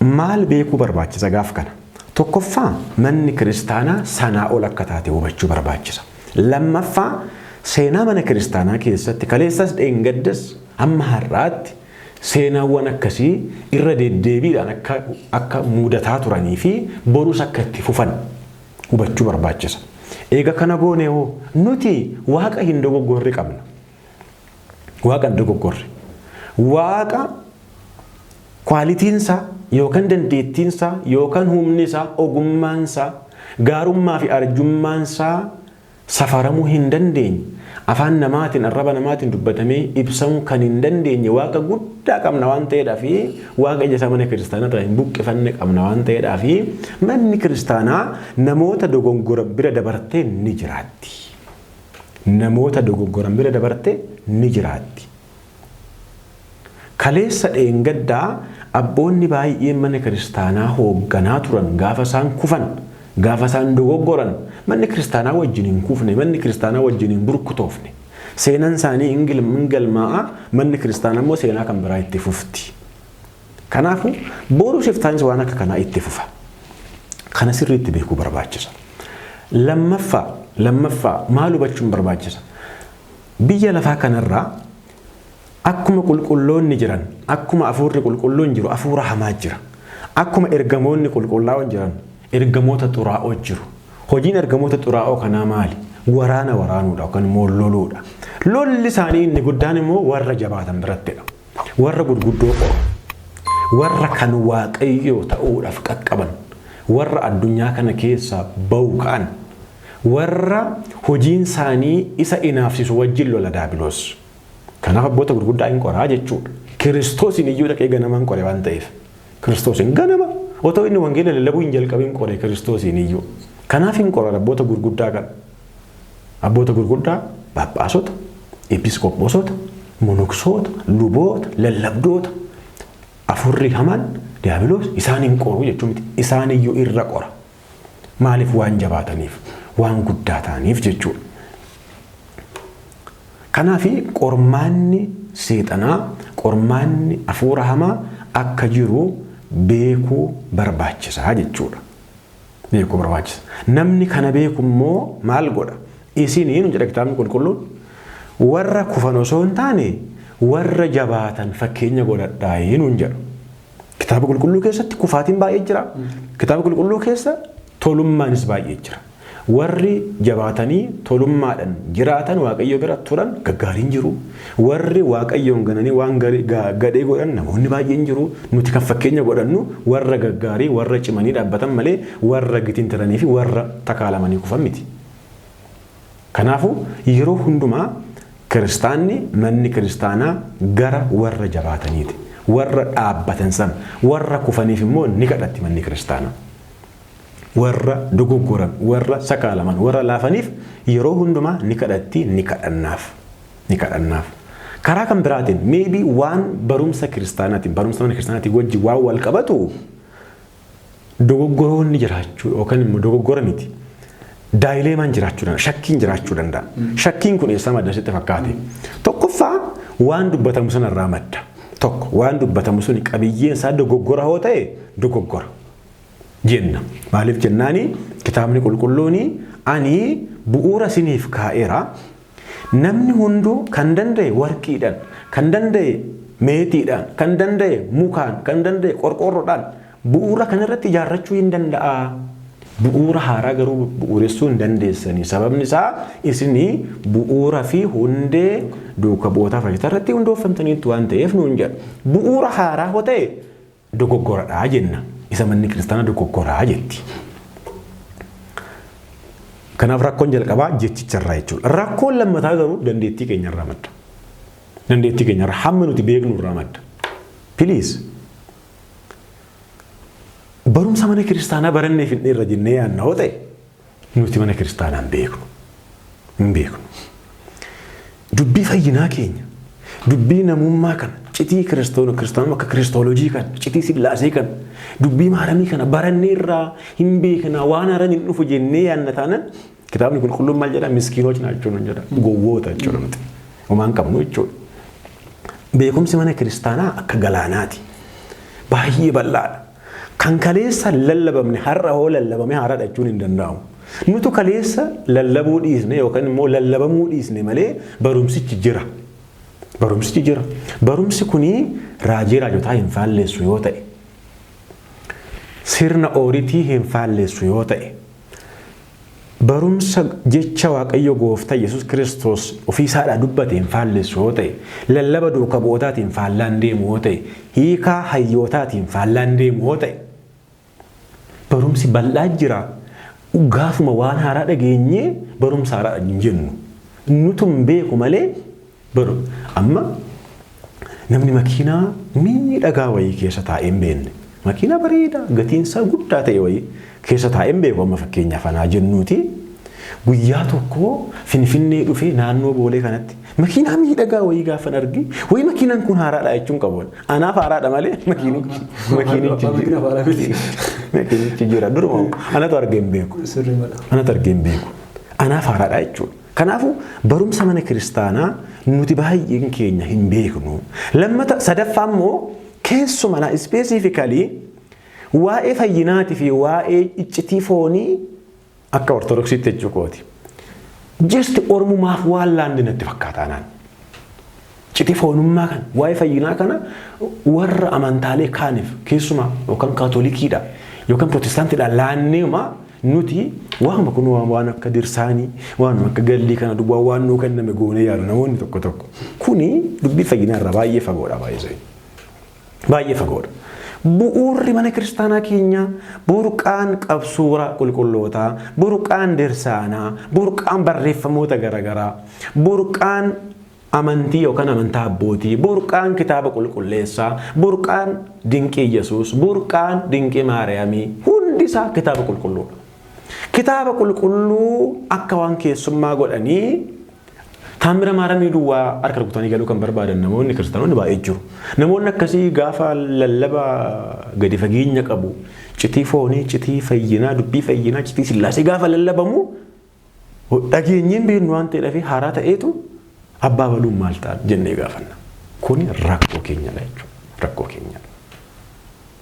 Maal beekuu barbaachisa gaaf kana? Tokkoffaa, manni kiristaanaa sanaa ol akka taate hubachuu barbaachisa. Lammaffaa, seenaa mana kiristaanaa keessatti kaleessas dheengaddas hamma har'aatti seenaawwan akkasii irra deddeebiidhaan akka mudataa turanii fi borus akka itti fufan hubachuu barbaachisa. Eega kana goone hoo, nuti Waaqa hin dogoggorre qabna. Waaqa hin dogoggorre. Waaqa qualitynsaa yookaan dandeettiinsaa yookaan humni isaa, ogummaansaa, gaarummaa fi arjummaansaa safaramuu hin dandeenye, afaan namaatiin, arraba namaatiin dubbatamee ibsamuu kan hin dandeenye Waaqa guddaa qabna waan ta'eedhaa fi Waaqa ija isaa mana kiristaanaa irraa hin buqqifanne qabna waan ta'eedhaa fi manni kiristaanaa namoota dogongora bira dabartee ni jiraatti. Namoota dogoggoran bira dabartee ni jiraatti. Kaleessa dheengaddaa abboonni baay'een mana kiristaanaa hoogganaa turan gaafa isaan kufan, gaafa isaan dogoggoran, manni kiristaanaa wajjin hin kufne, manni kiristaanaa wajjin hin burkutoofne. Seenaan isaanii hin galmaa'a, manni kiristaanaa immoo seenaa kan biraa itti fufti. Kanaafuu boruu shiftaanis waan akka kanaa itti fufa. Kana sirriitti beekuu barbaachisa. Lammaffaa maal hubachuun barbaachisa? Biyya lafaa kanarraa akkuma qulqulloonni jiran, akkuma hafuurri qulqulluun jiru, hafuura hamaa jira. Akkuma ergamoonni qulqullaa'oon jiran, ergamoota xuraa'oo jiru. Hojiin ergamoota xuraa'oo kanaa maali? Waraana waraanuudha yookaan immoo loluudha. Lolli isaanii inni guddaan immoo warra jabaatan birattidha. Warra gurguddoo qoru. Warra kan Waaqayyoo ta'uudhaaf qaqqaban. Warra addunyaa kana keessaa bahu ka'an. Warra hojiin isaanii isa inaafsisu wajjin lola Daabiloos. Kanaaf abboota gurguddaa hin qoraa jechuudha. Kiristoosiin iyyuu dhaqee ganamaan qore waan ta'eef. Kiristoosiin ganama otoo inni wangeela lallabuu hin jalqabin qore Kiristoosiin iyyuu. Kanaaf hin qoran abboota gurguddaa kana. Abboota gurguddaa Phaaphaasota, Episkophoosota, monoksoota, luboota, lallabdoota. Afurri hamaan Diyaabiloos isaan hin qoru jechuu miti. Isaan iyyuu irra qora. Maaliif? Waan jabaataniif, waan guddaa ta'aniif jechuudha. Kanaaf qormaanni seexanaa, qormaanni hafuura hamaa akka jiru beekuu barbaachisaa jechuudha. Beekuu barbaachisa. Namni kana beeku immoo maal godha? Isiniin jedha Kitaabni Qulqulluun, warra kufan osoo hin taane warra jabaatan fakkeenya godhadhaa nuun jedha. Kitaaba Qulqulluu keessatti kufaatiin baay'ee jira. Kitaaba Qulqulluu keessa tolummaanis baay'ee jira. Warri jabaatanii tolummaadhaan jiraatan, Waaqayyo bira turan gaggaariin jiru. Warri Waaqayyoon gananii waan gadhee godhan namoonni baay'een jiru. Nuti kan fakkeenya godhannu warra gaggaarii, warra cimanii dhaabbatan malee warra gitintiranii fi warra takaalamanii kufan miti. Kanaafuu yeroo hundumaa kiristaanni, manni kiristaanaa gara warra jabaataniiti. Warra dhaabbatan sana, warra kufaniif immoo ni kadhatti manni kiristaanaa. Warra dogoggoran, warra sakaalaman, warra laafaniif yeroo hundumaa ni kadhatti, ni kadhannaaf. Ni kadhannaaf. Karaa kan biraatiin maybe waan barumsa kiristaanaatiin, barumsa mana kiristaanaatiin wajjin waan wal qabatu dogoggoroonni jiraachuu yookaan immoo dogoggora miti. Dilemmaan jiraachuu danda'a, shakkiin jiraachuu danda'a. Shakkiin kun eessaa madda sitti fakkaate? Tokkoffaa, waan dubbatamu sanarraa madda. Tokko, waan dubbatamu suni qabiyyeen isaa dogoggora hoo ta'e, dogoggora jenna. Maaliif jennaani, Kitaabni Qulqulluuni ani bu'uura isiniif kaa'eera. Namni hunduu kan danda'e warqiidhaan, kan danda'e meetiidhaan, kan danda'e mukaan, kan danda'e qorqoorroodhaan bu'uura kanarratti ijaarrachuu hin danda'a. Bu'uura haaraa garuu bu'uuressuu hin dandeessanii. Sababni isaa isinii bu'uura fi hundee duuka bu'ootaa fayyisaa irratti hundoofamtaniitu waan ta'eef nuun jedha. Bu'uura haaraa hoo ta'e dogoggoradhaa jenna. Isa manni kiristaanaa dogoggoraa jetti. Kanaaf rakkoon jalqabaa jechicharraa jechuudha. Rakkoon lammataa garuu dandeettii keenyarraa madda. Dandeettii keenyarraa, hamma nuti beeknu irraa madda. Please. Barumsa mana kiristaanaa barannee fidneerra jennee yaadna hoo ta'e, nuti mana kiristaanaa hin beeknu. Hin beeknu. Dubbii fayyinaa keenya, dubbii namummaa kana, citii kiristoona kiristaanummaa akka Christology kana, citii Sillaasee kana, dubbii maaramii kana baranneerraa hin beeknaa, waan haaraan hin dhufu jennee yaadna taanan Kitaabni qulqulluun maal jedha? Miskiinoota jechuun jedha. Gowwoota jechuudha nuti. Homaa hin qabnu jechuudha. Beekumsi mana kiristaanaa akka galaanaati. Baay'ee bal'aadha. Kan kaleessa lallabamne har'a hoo lallabame haaraadha jechuun hin danda'amu. Nutu kaleessa lallabuu dhiisne yookaan immoo lallabamuu dhiisne malee barumsichi jira. Barumsichi jira. Barumsi kunii raajii raajotaa hin faalleessu yoo ta'e, sirna ooritii hin faalleessu yoo ta'e, barumsa jecha Waaqayyo Gooftaa Yesuus Kiristoos ofiisaadhaa dubbate hin faalleessu yoo ta'e, lallaba duuka bu'ootaatiin faallaan deemu yoo ta'e, hiikaa hayyootaatiin faallaan deemu yoo ta'e, barumsi bal'aa jira. Gaafuma waan haaraa dhageenyee barumsa haaraa hin jennu. Nutu hin beeku malee baru. Amma namni makiinaa miidhagaa wayii keessa taa'ee hin beekne. Makiinaa bareedaa gatiin isaa guddaa ta'e wayii keessa taa'ee hin beeku amma fakkeenyaaf anaa jennuuti. Guyyaa tokko Finfinnee dhufee naannoo Boolee kanatti makiinaa miidhagaa wayii gaafan arge wayii makiinaan kun haaraadha jechuun qabu. Anaaf haaraadha malee makiinichi jira duruma anatu argee hin beeku. Anatu argee hin beeku. Anaaf haaraadha jechuudha. Kanaafuu barumsa mana kiristaanaa nuti baay'een keenya hin beeknu. Lammata sadaffaa immoo keessumaa specifically waa'ee fayyinaatii fi waa'ee iccitii foonii akka Ortodoksiitti jechuu kooti. Just Oromumaaf waan laanne natti fakkaata anaan. Iccitii foonummaa kana waa'ee fayyinaa kana warra amantaalee kaaniif keessumaa yookaan Kaatolikiidha yookaan Pirootestaantiidha laanneema nuti waanuma kun waan akka dirsaanii waan akka gallii kana duwwaa waan nuu kenname goonee yaalu namoonni tokko tokko. Kuni dubbii fayyinaa irraa baay'ee fagoodha baay'ee. Baay'ee fagoodha. Bu'uurri mana kiristaanaa keenyaa burqaan qabsuura qulqullootaa, burqaan dirsaanaa, burqaan barreeffamoota garaagaraa, burqaan amantii yookaan amantaa abbootii, burqaan kitaaba qulqulleessaa, burqaan dinqii Yesuus, burqaan dinqii Maariyaamii hundisaa kitaaba qulqulluudha. Kitaaba qulqulluu akka waan keessummaa godhanii Taamira Maaramii duwwaa harka rukutanii galuu kan barbaadan namoonni kiristaanonni baay'ee jiru. Namoonni akkasii gaafa lallaba gadi fageenya qabu citii foonii, citii fayyinaa, dubbii fayyinaa, citii sillaasee gaafa lallabamu dhageenyeen beeknu waan ta'eedhaaf haaraa ta'eetu abbaa baluun maal ta'a jennee gaafanna. Kuni rakkoo keenyadha jechuudha. Rakkoo keenyadha.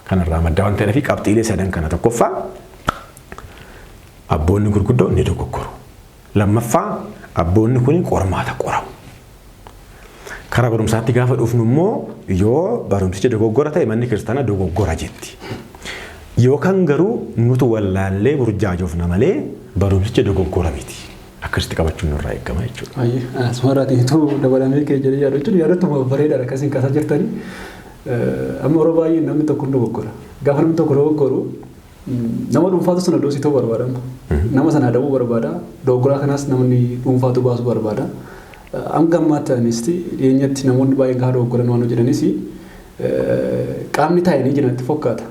Kanarraa madda waan ta'eedhaaf qabxiilee sadan kana tokkoffaa abboonni gurguddoon ni dogoggoru. Lammaffaa abboonni kun qormaata qoramu. Karaa barumsaatti gaafa dhufnu immoo yoo barumsicha dogoggora ta'e manni kiristaanaa dogoggora jetti. Yookaan garuu nutu wallaallee burjaajofna malee barumsicha dogoggora miti. Akkasitti qabachuun nurraa eegama jechuudha. Ayyee asumarraatiin utuu dabalamee kee jedhee yaadu jechuun yaadatuma bareedaadha akkasiin kaasaa jirtanii. Amma yeroo baay'ee namni tokko hin dogoggora. Gaafa namni tokko dogoggoru nama dhuunfaatu sana doosii ta'uu barbaada. Nama sana adabuu barbaada. Dogoggoraa kanaas namni dhuunfaatu baasuu barbaada. Hanga ammaatti anis dhiyeenyatti namoonni baay'een gaafa dogoggoran waan hojjetanis qaamni taa'anii jiran itti fakkaata.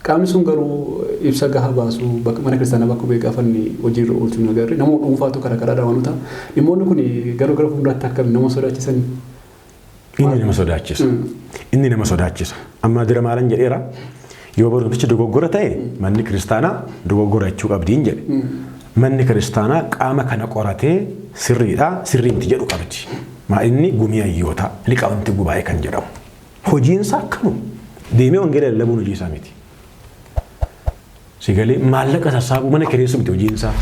Qaamni sun garuu ibsa gahaa baasuu mana kiristaanaa bakka bu'ee gaafa inni hojiirra oolchu hin agarre. Nama dhuunfaatu karaa karaadhaan waan ta'a. Dhimmoonni kun garuu gara fuulduraatti akkami nama sodaachisan? Inni nama sodaachisa. Inni nama sodaachisa. Amma dura maalan jedheera? Yoo barumsichi dogoggora ta'e manni kiristaanaa dogoggora jechuu qabdiin jedhe. Manni kiristaanaa qaama kana qoratee sirriidha sirrii miti jedhu qabdi. Maa inni gumii hayyootaa liqaawwanti gubaa'ee kan jedhamu. Hojiinsaa akkanuma. Deemee wangeela lallabuun hojii isaa miti. Sigalee maallaqa sassaabuu mana kireessuu miti hojiinsaa.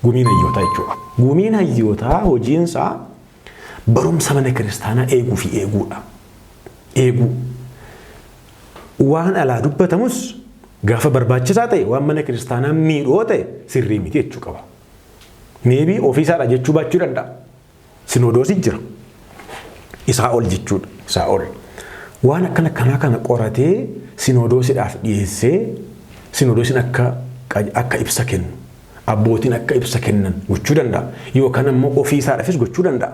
Gumiin hayyootaa jechuudha. Gumiin hayyootaa hojiinsaa barumsa mana kiristaanaa eeguu fi eeguudha. Eeguu. Waan alaa dubbatamus gaafa barbaachisaa ta'e waan mana kiristaanaa miidhoo ta'e sirrii miti jechuu qaba. Maybe ofiisaadha jechuu baachuu danda'a. Sinodoosii jira. Isaa ol jechuudha. Isaa ol. Waan akkana kanaa kana qoratee sinodoosiidhaaf dhiyeessee sinodoosiin akka ibsa kennu abbootiin akka ibsa kennan gochuu danda'a. Yookaan immoo ofiisaadhaafis gochuu danda'a.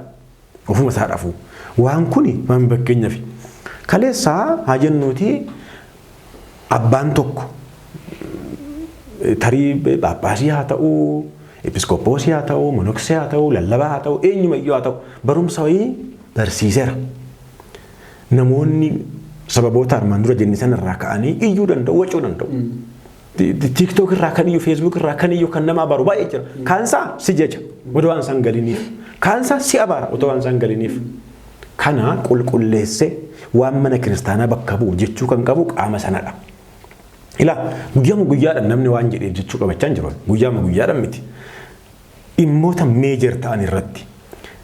Ofuma isaadhaafuu. Waan kuni waan fakkeenyaaf kaleessaa haa jennuuti abbaan tokko tarii Phaaphaasii haa ta'uu, Episkopoosii haa ta'uu, Monoksee haa ta'uu, lallabaa haa ta'uu, eenyumayyuu haa ta'u barumsa wayii barsiiseera. Namoonni sababoota armaan dura jenne sanarraa ka'anii iyyuu danda'u, wacuu danda'u. TikTok irraa kan iyyuu, Facebook irraa kan iyyuu, kan nama abaaru baay'ee jira. Kaansaa si jaja otoo waan isaan galiniif. Kaansaa si abaara otoo waan isaan galiniif. Kana qulqulleessee waan mana kiristaanaa bakka bu'u jechuu kan qabu qaama sanadha. Ilaa, guyyaama guyyaadhaan namni waan jedheef jechuu qabachaa hin jiru. Guyyaama guyyaadhaan miti. Dhimmoota major ta'an irratti,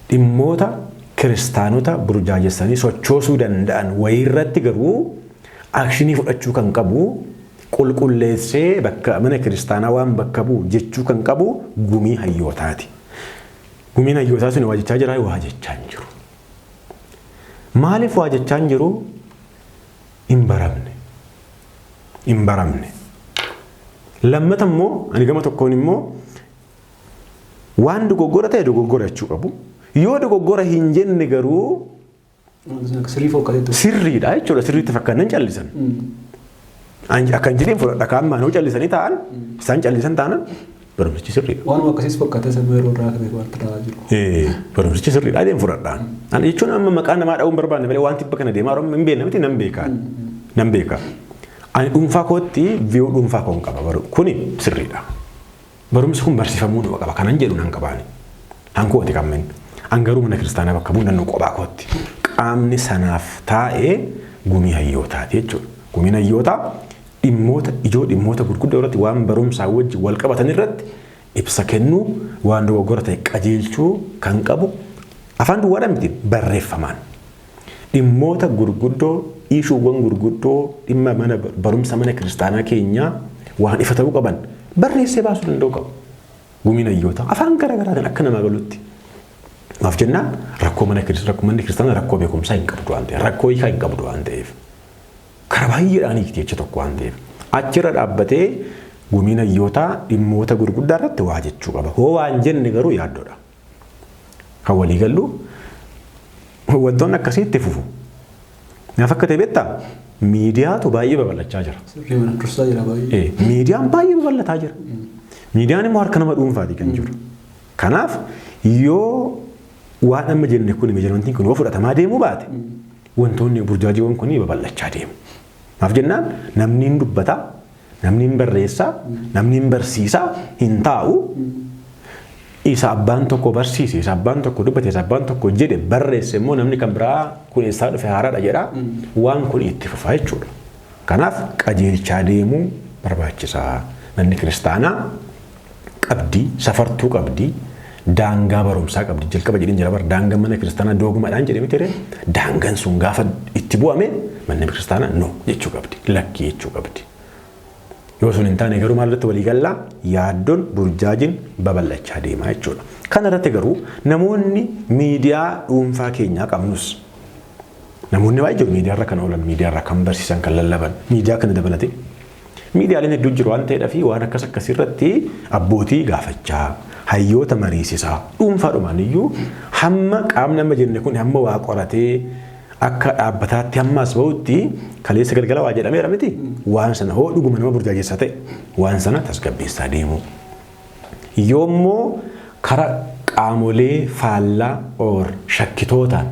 dhimmoota kiristaanota burjaajessanii sochoosuu danda'an wayiirratti garuu action fudhachuu kan qabu, qulqulleessee bakka mana kiristaanaa waan bakka bu'u jechuu kan qabu gumii hayyootaati. Gumiin hayyootaa sun waa jechaa jiraa? Waa jechaa hin jiru. Maaliif waa jechaa hin jiru? Hin baramne. Hin baramne. Lammata immoo ani gama tokkoon immoo waan dogoggora ta'e dogoggora jechuu qabu. Yoo dogoggora hin jenne garuu Sirrii fokkatee sirriidha jechuudha. Sirriitti fakkaannan callisan. Akkan jedheen fudhadha, kaan maanuu callisanii taa'an, isaan callisan taanan barumsichi sirriidha. Waanuma akkasiis fakkaatee sababa yeroo irraa kan wanta ta'aa jiru. Barumsichi sirriidha jedheen fudhadhaan. Ani jechuun amma maqaa namaa dha'uun barbaanne malee waan tibba kana deemaa jiru hin beekne miti, nan beekaa. Nan beeka. Ani dhuunfaa kootti view dhuunfaa koon qaba, kuni sirriidha. Barumsi kun barsiifamuu nama qaba kanan jedhu nan qabaani. Hankooti kammin. An garuu mana kiristaanaa bakka bu'u nannoo kophaa kootti. Qaamni sanaaf taa'ee gumii hayyootaati jechuudha. Gumiin hayyootaa dhimmoota ijoo, dhimmoota gurguddoo irratti, waan barumsaa wajjin wal qabatan irratti ibsa kennuu, waan dogoggora ta'e qajeelchuu kan qabu afaan duwwaadhaan miti, barreeffamaan. Dhimmoota gurguddoo, issuewwan gurguddoo dhimma mana barumsa mana kiristaanaa keenyaa waan ifa ta'uu qaban barreessee baasuu danda'u qabu. Gumiin hayyootaa afaan garaagaraatiin akka namaa galutti. Maaf jennaan, rakkoo mana rakkoo manni kiristaanaa rakkoo beekumsaa hin qabdu waan ta'eef, rakkoo hiikaa hin qabdu waan ta'eef, karaa baay'eedhaan hiikti jecha tokko waan ta'eef. Achirra dhaabbatee gumiin hayyootaa dhimmoota gurguddaa irratti waa jechuu qaba. Hoo waan jenne garuu yaaddoodha. Kan walii gallu wantoonni akkasii itti fufu. Naaf akka ta'e beektaa, miidiyaatu baay'ee babal'achaa jira. Sirrii, mana dursaa jira baay'ee. Miidiyaan baay'ee babal'ataa jira. Miidiyaan immoo harka nama dhuunfaati kan jiru. Kanaaf yoo waan amma jenne kun, measurementiin kun yoo fudhatamaa deemuu baate, wantoonni burjaajiiwwan kun babal'achaa deemu. Maaf jennaan, namni hin dubbataa, namni hin barreessaa, namni hin barsiisaa, hin taa'u. Isa abbaan tokko barsiise, isa abbaan tokko dubbate, isa abbaan tokko jedhe barreesse immoo namni kan biraa kun eessaa dhufe, haaraadha jedha. Waan kun itti fufa jechuudha. Kanaaf qajeelchaa deemuu barbaachisaa. Manni kiristaanaa qabdii, safartuu qabdii, daangaa barumsaa qabdi. Jalqaba jedheen jira bara, daangaa mana kiristaanaa dogmaadhaan jedhee miti ree? Daangaan sun gaafa itti bu'ame manni kiristaanaa no jechuu qabdi, lakkii jechuu qabdi. Yoo sun hin taane garuu maal irratti walii gallaa, yaaddoon burjaajiin babal'achaa deemaa jechuudha. Kana irratti garuu namoonni miidiyaa dhuunfaa keenyaa qabnus, namoonni baay'ee jiru miidiyaa irra kan oolan, miidiyaa irra kan barsiisan, kan lallaban, miidiyaa kana dabalatee. Miidiyaaleen hedduu jiru waan ta'eedhaa fi waan akkas akkasii irratti abbootii gaafachaa, hayyoota mariisisaa, dhuunfaadhumaan iyyuu hamma qaamni amma jenne kun hamma waa qoratee akka dhaabbataatti hamma as bahutti, kaleessa galgala waa jedhameera miti, waan sana hoo dhuguma nama burjaajessaa ta'e waan sana tasgabbeessaa deemuu. Yoommoo kara qaamolee faallaa or shakkitootaan,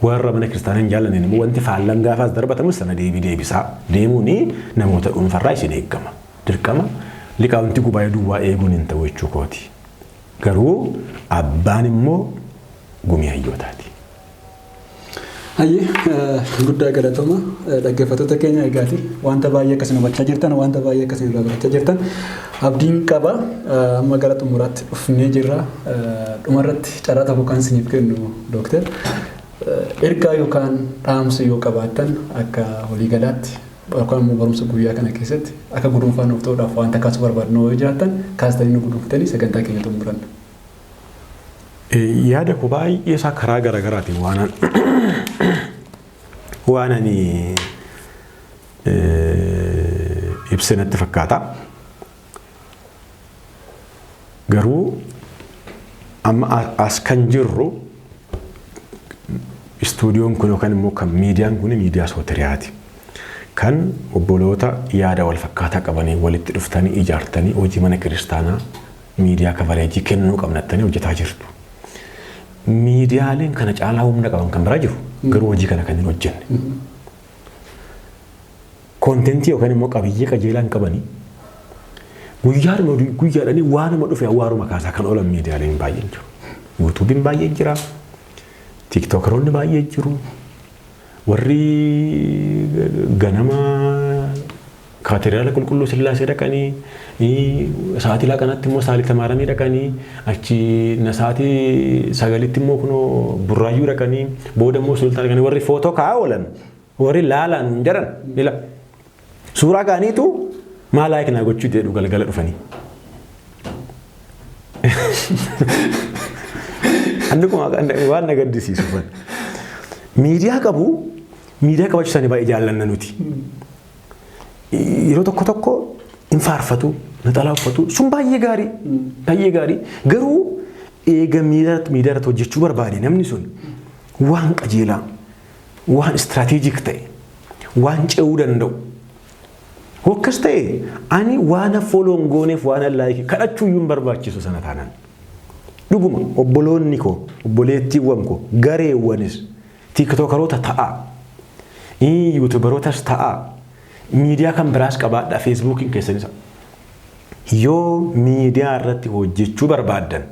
warra mana kiristaanaa hin jaallanneen immoo wanti faallaan gaafaas darbatamu sana deebii deebisaa deemuun namoota dhuunfarraa isin eeggama. Dirqama liqaawwanti gubaa'ee duwwaa eeguun hin ta'u jechuu kooti. Garuu abbaan immoo gumii hayyootaati. Hayyee, guddaa galatooma. Dhaggeeffattoota keenya, egaati wanta baay'ee akkasiin hubachaa jirtan, wanta baay'ee akkasiin irraa barachaa jirtan abdiin qaba. Amma gara xumuraatti dhufnee jirra. Dhumarratti carraa tokko kan isiniif kennu, dooktar, ergaa yookaan dhaamsa yoo qabaattan, akka waliigalaatti yookaan immoo barumsa guyyaa kana keessatti akka guduunfaa nuuf ta'uudhaaf wanta kaasuu barbaadnu yoo jiraattan, kaastanii nu guduunfatanii sagantaa keenya xumuranna. Yaada koo baay'ee isaa karaa garaagaraatiin waan ani ibse natti fakkaata. Garuu amma as kan jirru istuudiyoon kun yookaan immoo kan miidiyaan kun miidiyaa Sootiriyaati. Kan obboloota yaada wal fakkaataa qabanii walitti dhuftanii ijaartanii hojii mana kiristaanaa miidiyaa coverage kennuu qabnattanii hojjetaa jirtu. Miidiyaaleen kana caalaa humna qaban kan biraa jiru, garuu hojii kana kan hin hojjenne. Content yookaan immoo qabiyyee qajeelaa hin qabanii. Guyyaadhuma guyyaadhanii waanuma dhufe awwaaruma kaasaa kan oolan miidiyaaleen baay'een jiru. Yuutuubiin baay'een jira. Tiiktookaroonni baay'een jiru. Warri ganama kaatediraala qulqulluu Sillaasee dhaqanii, sa'aatii laaqanaatti immoo Saalita Maaramii dhaqanii, achi sa'aatii 9tti immoo kunoo Burraayyuu dhaqanii, booda immoo Sulultaa dhaqanii warri footoo kaa'aa oolan, warri laalaan hin jedhan ila suuraa ka'aniitu maa like naa gochuu jedhu galgala dhufanii. Anni kun waan na gaddisiisu. Miidiyaa qabu, miidiyaa qabachuu isaanii baay'ee jaallanna nuti. Yeroo tokko tokko hin faarfatu, naxalaa uffatu, sun baay'ee gaarii. Baay'ee gaarii. Garuu eega miidiyaa irratti hojjechuu barbaade namni sun waan qajeelaa, waan strategic ta'e, waan ce'uu danda'u. Akkas ta'e ani waan follow hin gooneef waan like kadhachuu iyyuu hin barbaachisu sana taanaan. Dhuguma obboloonni koo, obboleettiiwwan koo, gareewwanis tiiktookaroota ta'a, yuutuubarootas ta'a, miidiyaa kan biraas qabaadha, feesbuukiin keessanis. Yoo miidiyaa irratti hojjechuu barbaaddan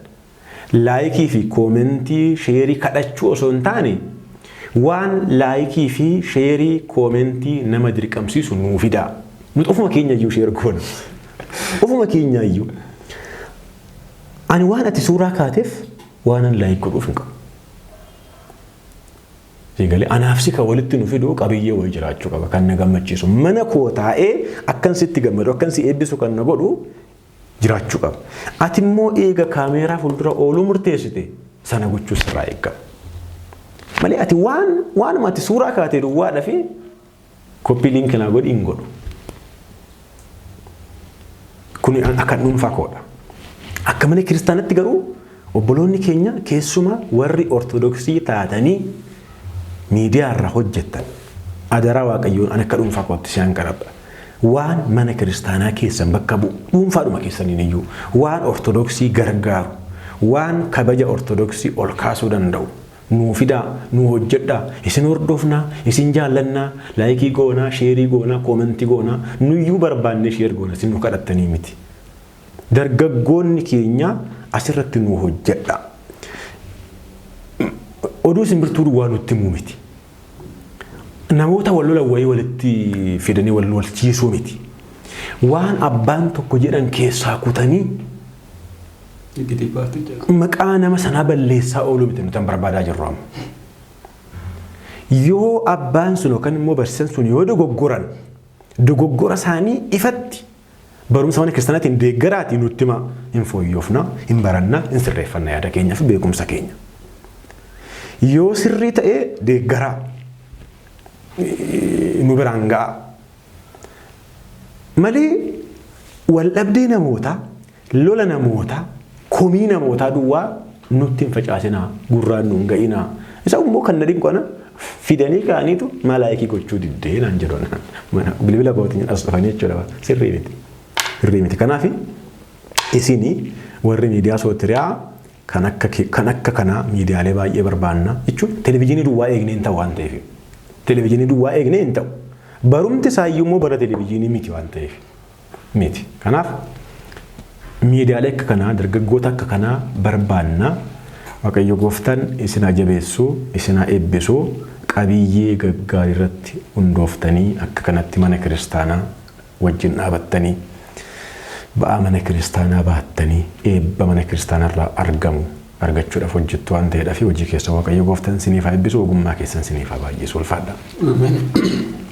like fi comment share kadhachuu osoo hin taane waan like fi share comment nama dirqamsiisu nuu fidaa. Nuti ofuma keenya iyyuu share goona. Ofuma keenya iyyuu. Ani waan ati suuraa kaateef waan an like godhuuf hin qabu. Eegalee anaaf si kan walitti nu fidu qabiyyee wayii jiraachuu qaba kan na gammachiisu. Mana koo taa'ee akkan sitti gammadu, akkan si eebbisu kan na godhu jiraachuu qaba. Ati immoo eega kaameeraa fuuldura ooluu murteessite sana gochuu sirraa eegama. Malee ati waan waanuma ati suuraa kaatee duwwaadha fi copy link naa godhi hin godhu. Kun akka dhuunfaa koodha. Akka mana kiristaanatti garuu obboloonni keenya keessumaa warri ortodoksii taatanii miidiyaa irra hojjettan adaraa Waaqayyoon an akka dhuunfaa kootti si'an kadhadha. Waan mana kiristaanaa keessan bakka bu'u dhuunfaadhuma keessaniin iyyuu waan ortodoksii gargaaru, waan kabaja ortodoksii ol kaasuu danda'u nuu fidaa, nuu hojjedhaa. Isin hordofnaa, isin jaallannaa, like goonaa, share goonaa, comment goonaa, nuyyuu barbaannee share goona, isin nu kadhattanii miti. Dargaggoonni keenya asirratti nuu hojjedha. Oduu simbirtuu duwwaa nutti himuu miti. Namoota wal lolan wayii walitti fidanii wal lolchiisuu miti. Waan abbaan tokko jedhan keessaa kutanii maqaa nama sanaa balleessaa ooluu miti nuti barbaadaa jirru amma. Yoo abbaan sun yookaan immoo barsiisan sun yoo dogoggoran, dogoggora isaanii ifatti barumsa mana kiristaanaatiin deeggaraatii nutti himaa, hin fooyyofna, hin baranna, hin sirreeffanna yaada keenya fi beekumsa keenya. Yoo sirrii ta'ee deeggaraa nu biraan ga'a. Malee wal dhabdee namootaa, lola namootaa, komii namootaa duwwaa nutti hin facaasinaa, gurraan nu hin ga'inaa. Isa immoo kan na dinqu ana fidanii ka'aniitu maa like gochuu diddee naan jedhu mana bilbila kootiin as dhufanii jechuudha. Sirrii miti. Sirrii miti. Kanaaf isin warri miidiyaa sootiriyaa kan akka kanaa miidiyaalee baay'ee barbaanna jechuun televezyiinii duwwaa eegnee hin ta'u waan ta'eef. Televezyiinii duwwaa eegnee hin ta'u. Barumti isaayyuu immoo bara televezyiinii miti waan ta'eef. Miti. Kanaaf miidiyaalee akka kanaa, dargaggoota akka kanaa barbaanna. Waaqayyo gooftaan isin haa jabeessu, isin haa eebbisu, qabiyyee gaggaarii irratti hundooftanii akka kanatti mana kiristaanaa wajjin dhaabattanii ba'aa mana kiristaanaa baattanii eebba mana kiristaanarraa argamu argachuudhaaf hojjettu waan ta'eedhaaf hojii keessa Waaqayyo gooftaan isiniif haa eebbisu, ogummaa keessan isiniif haa baay'isu, ulfaadha. Ameen.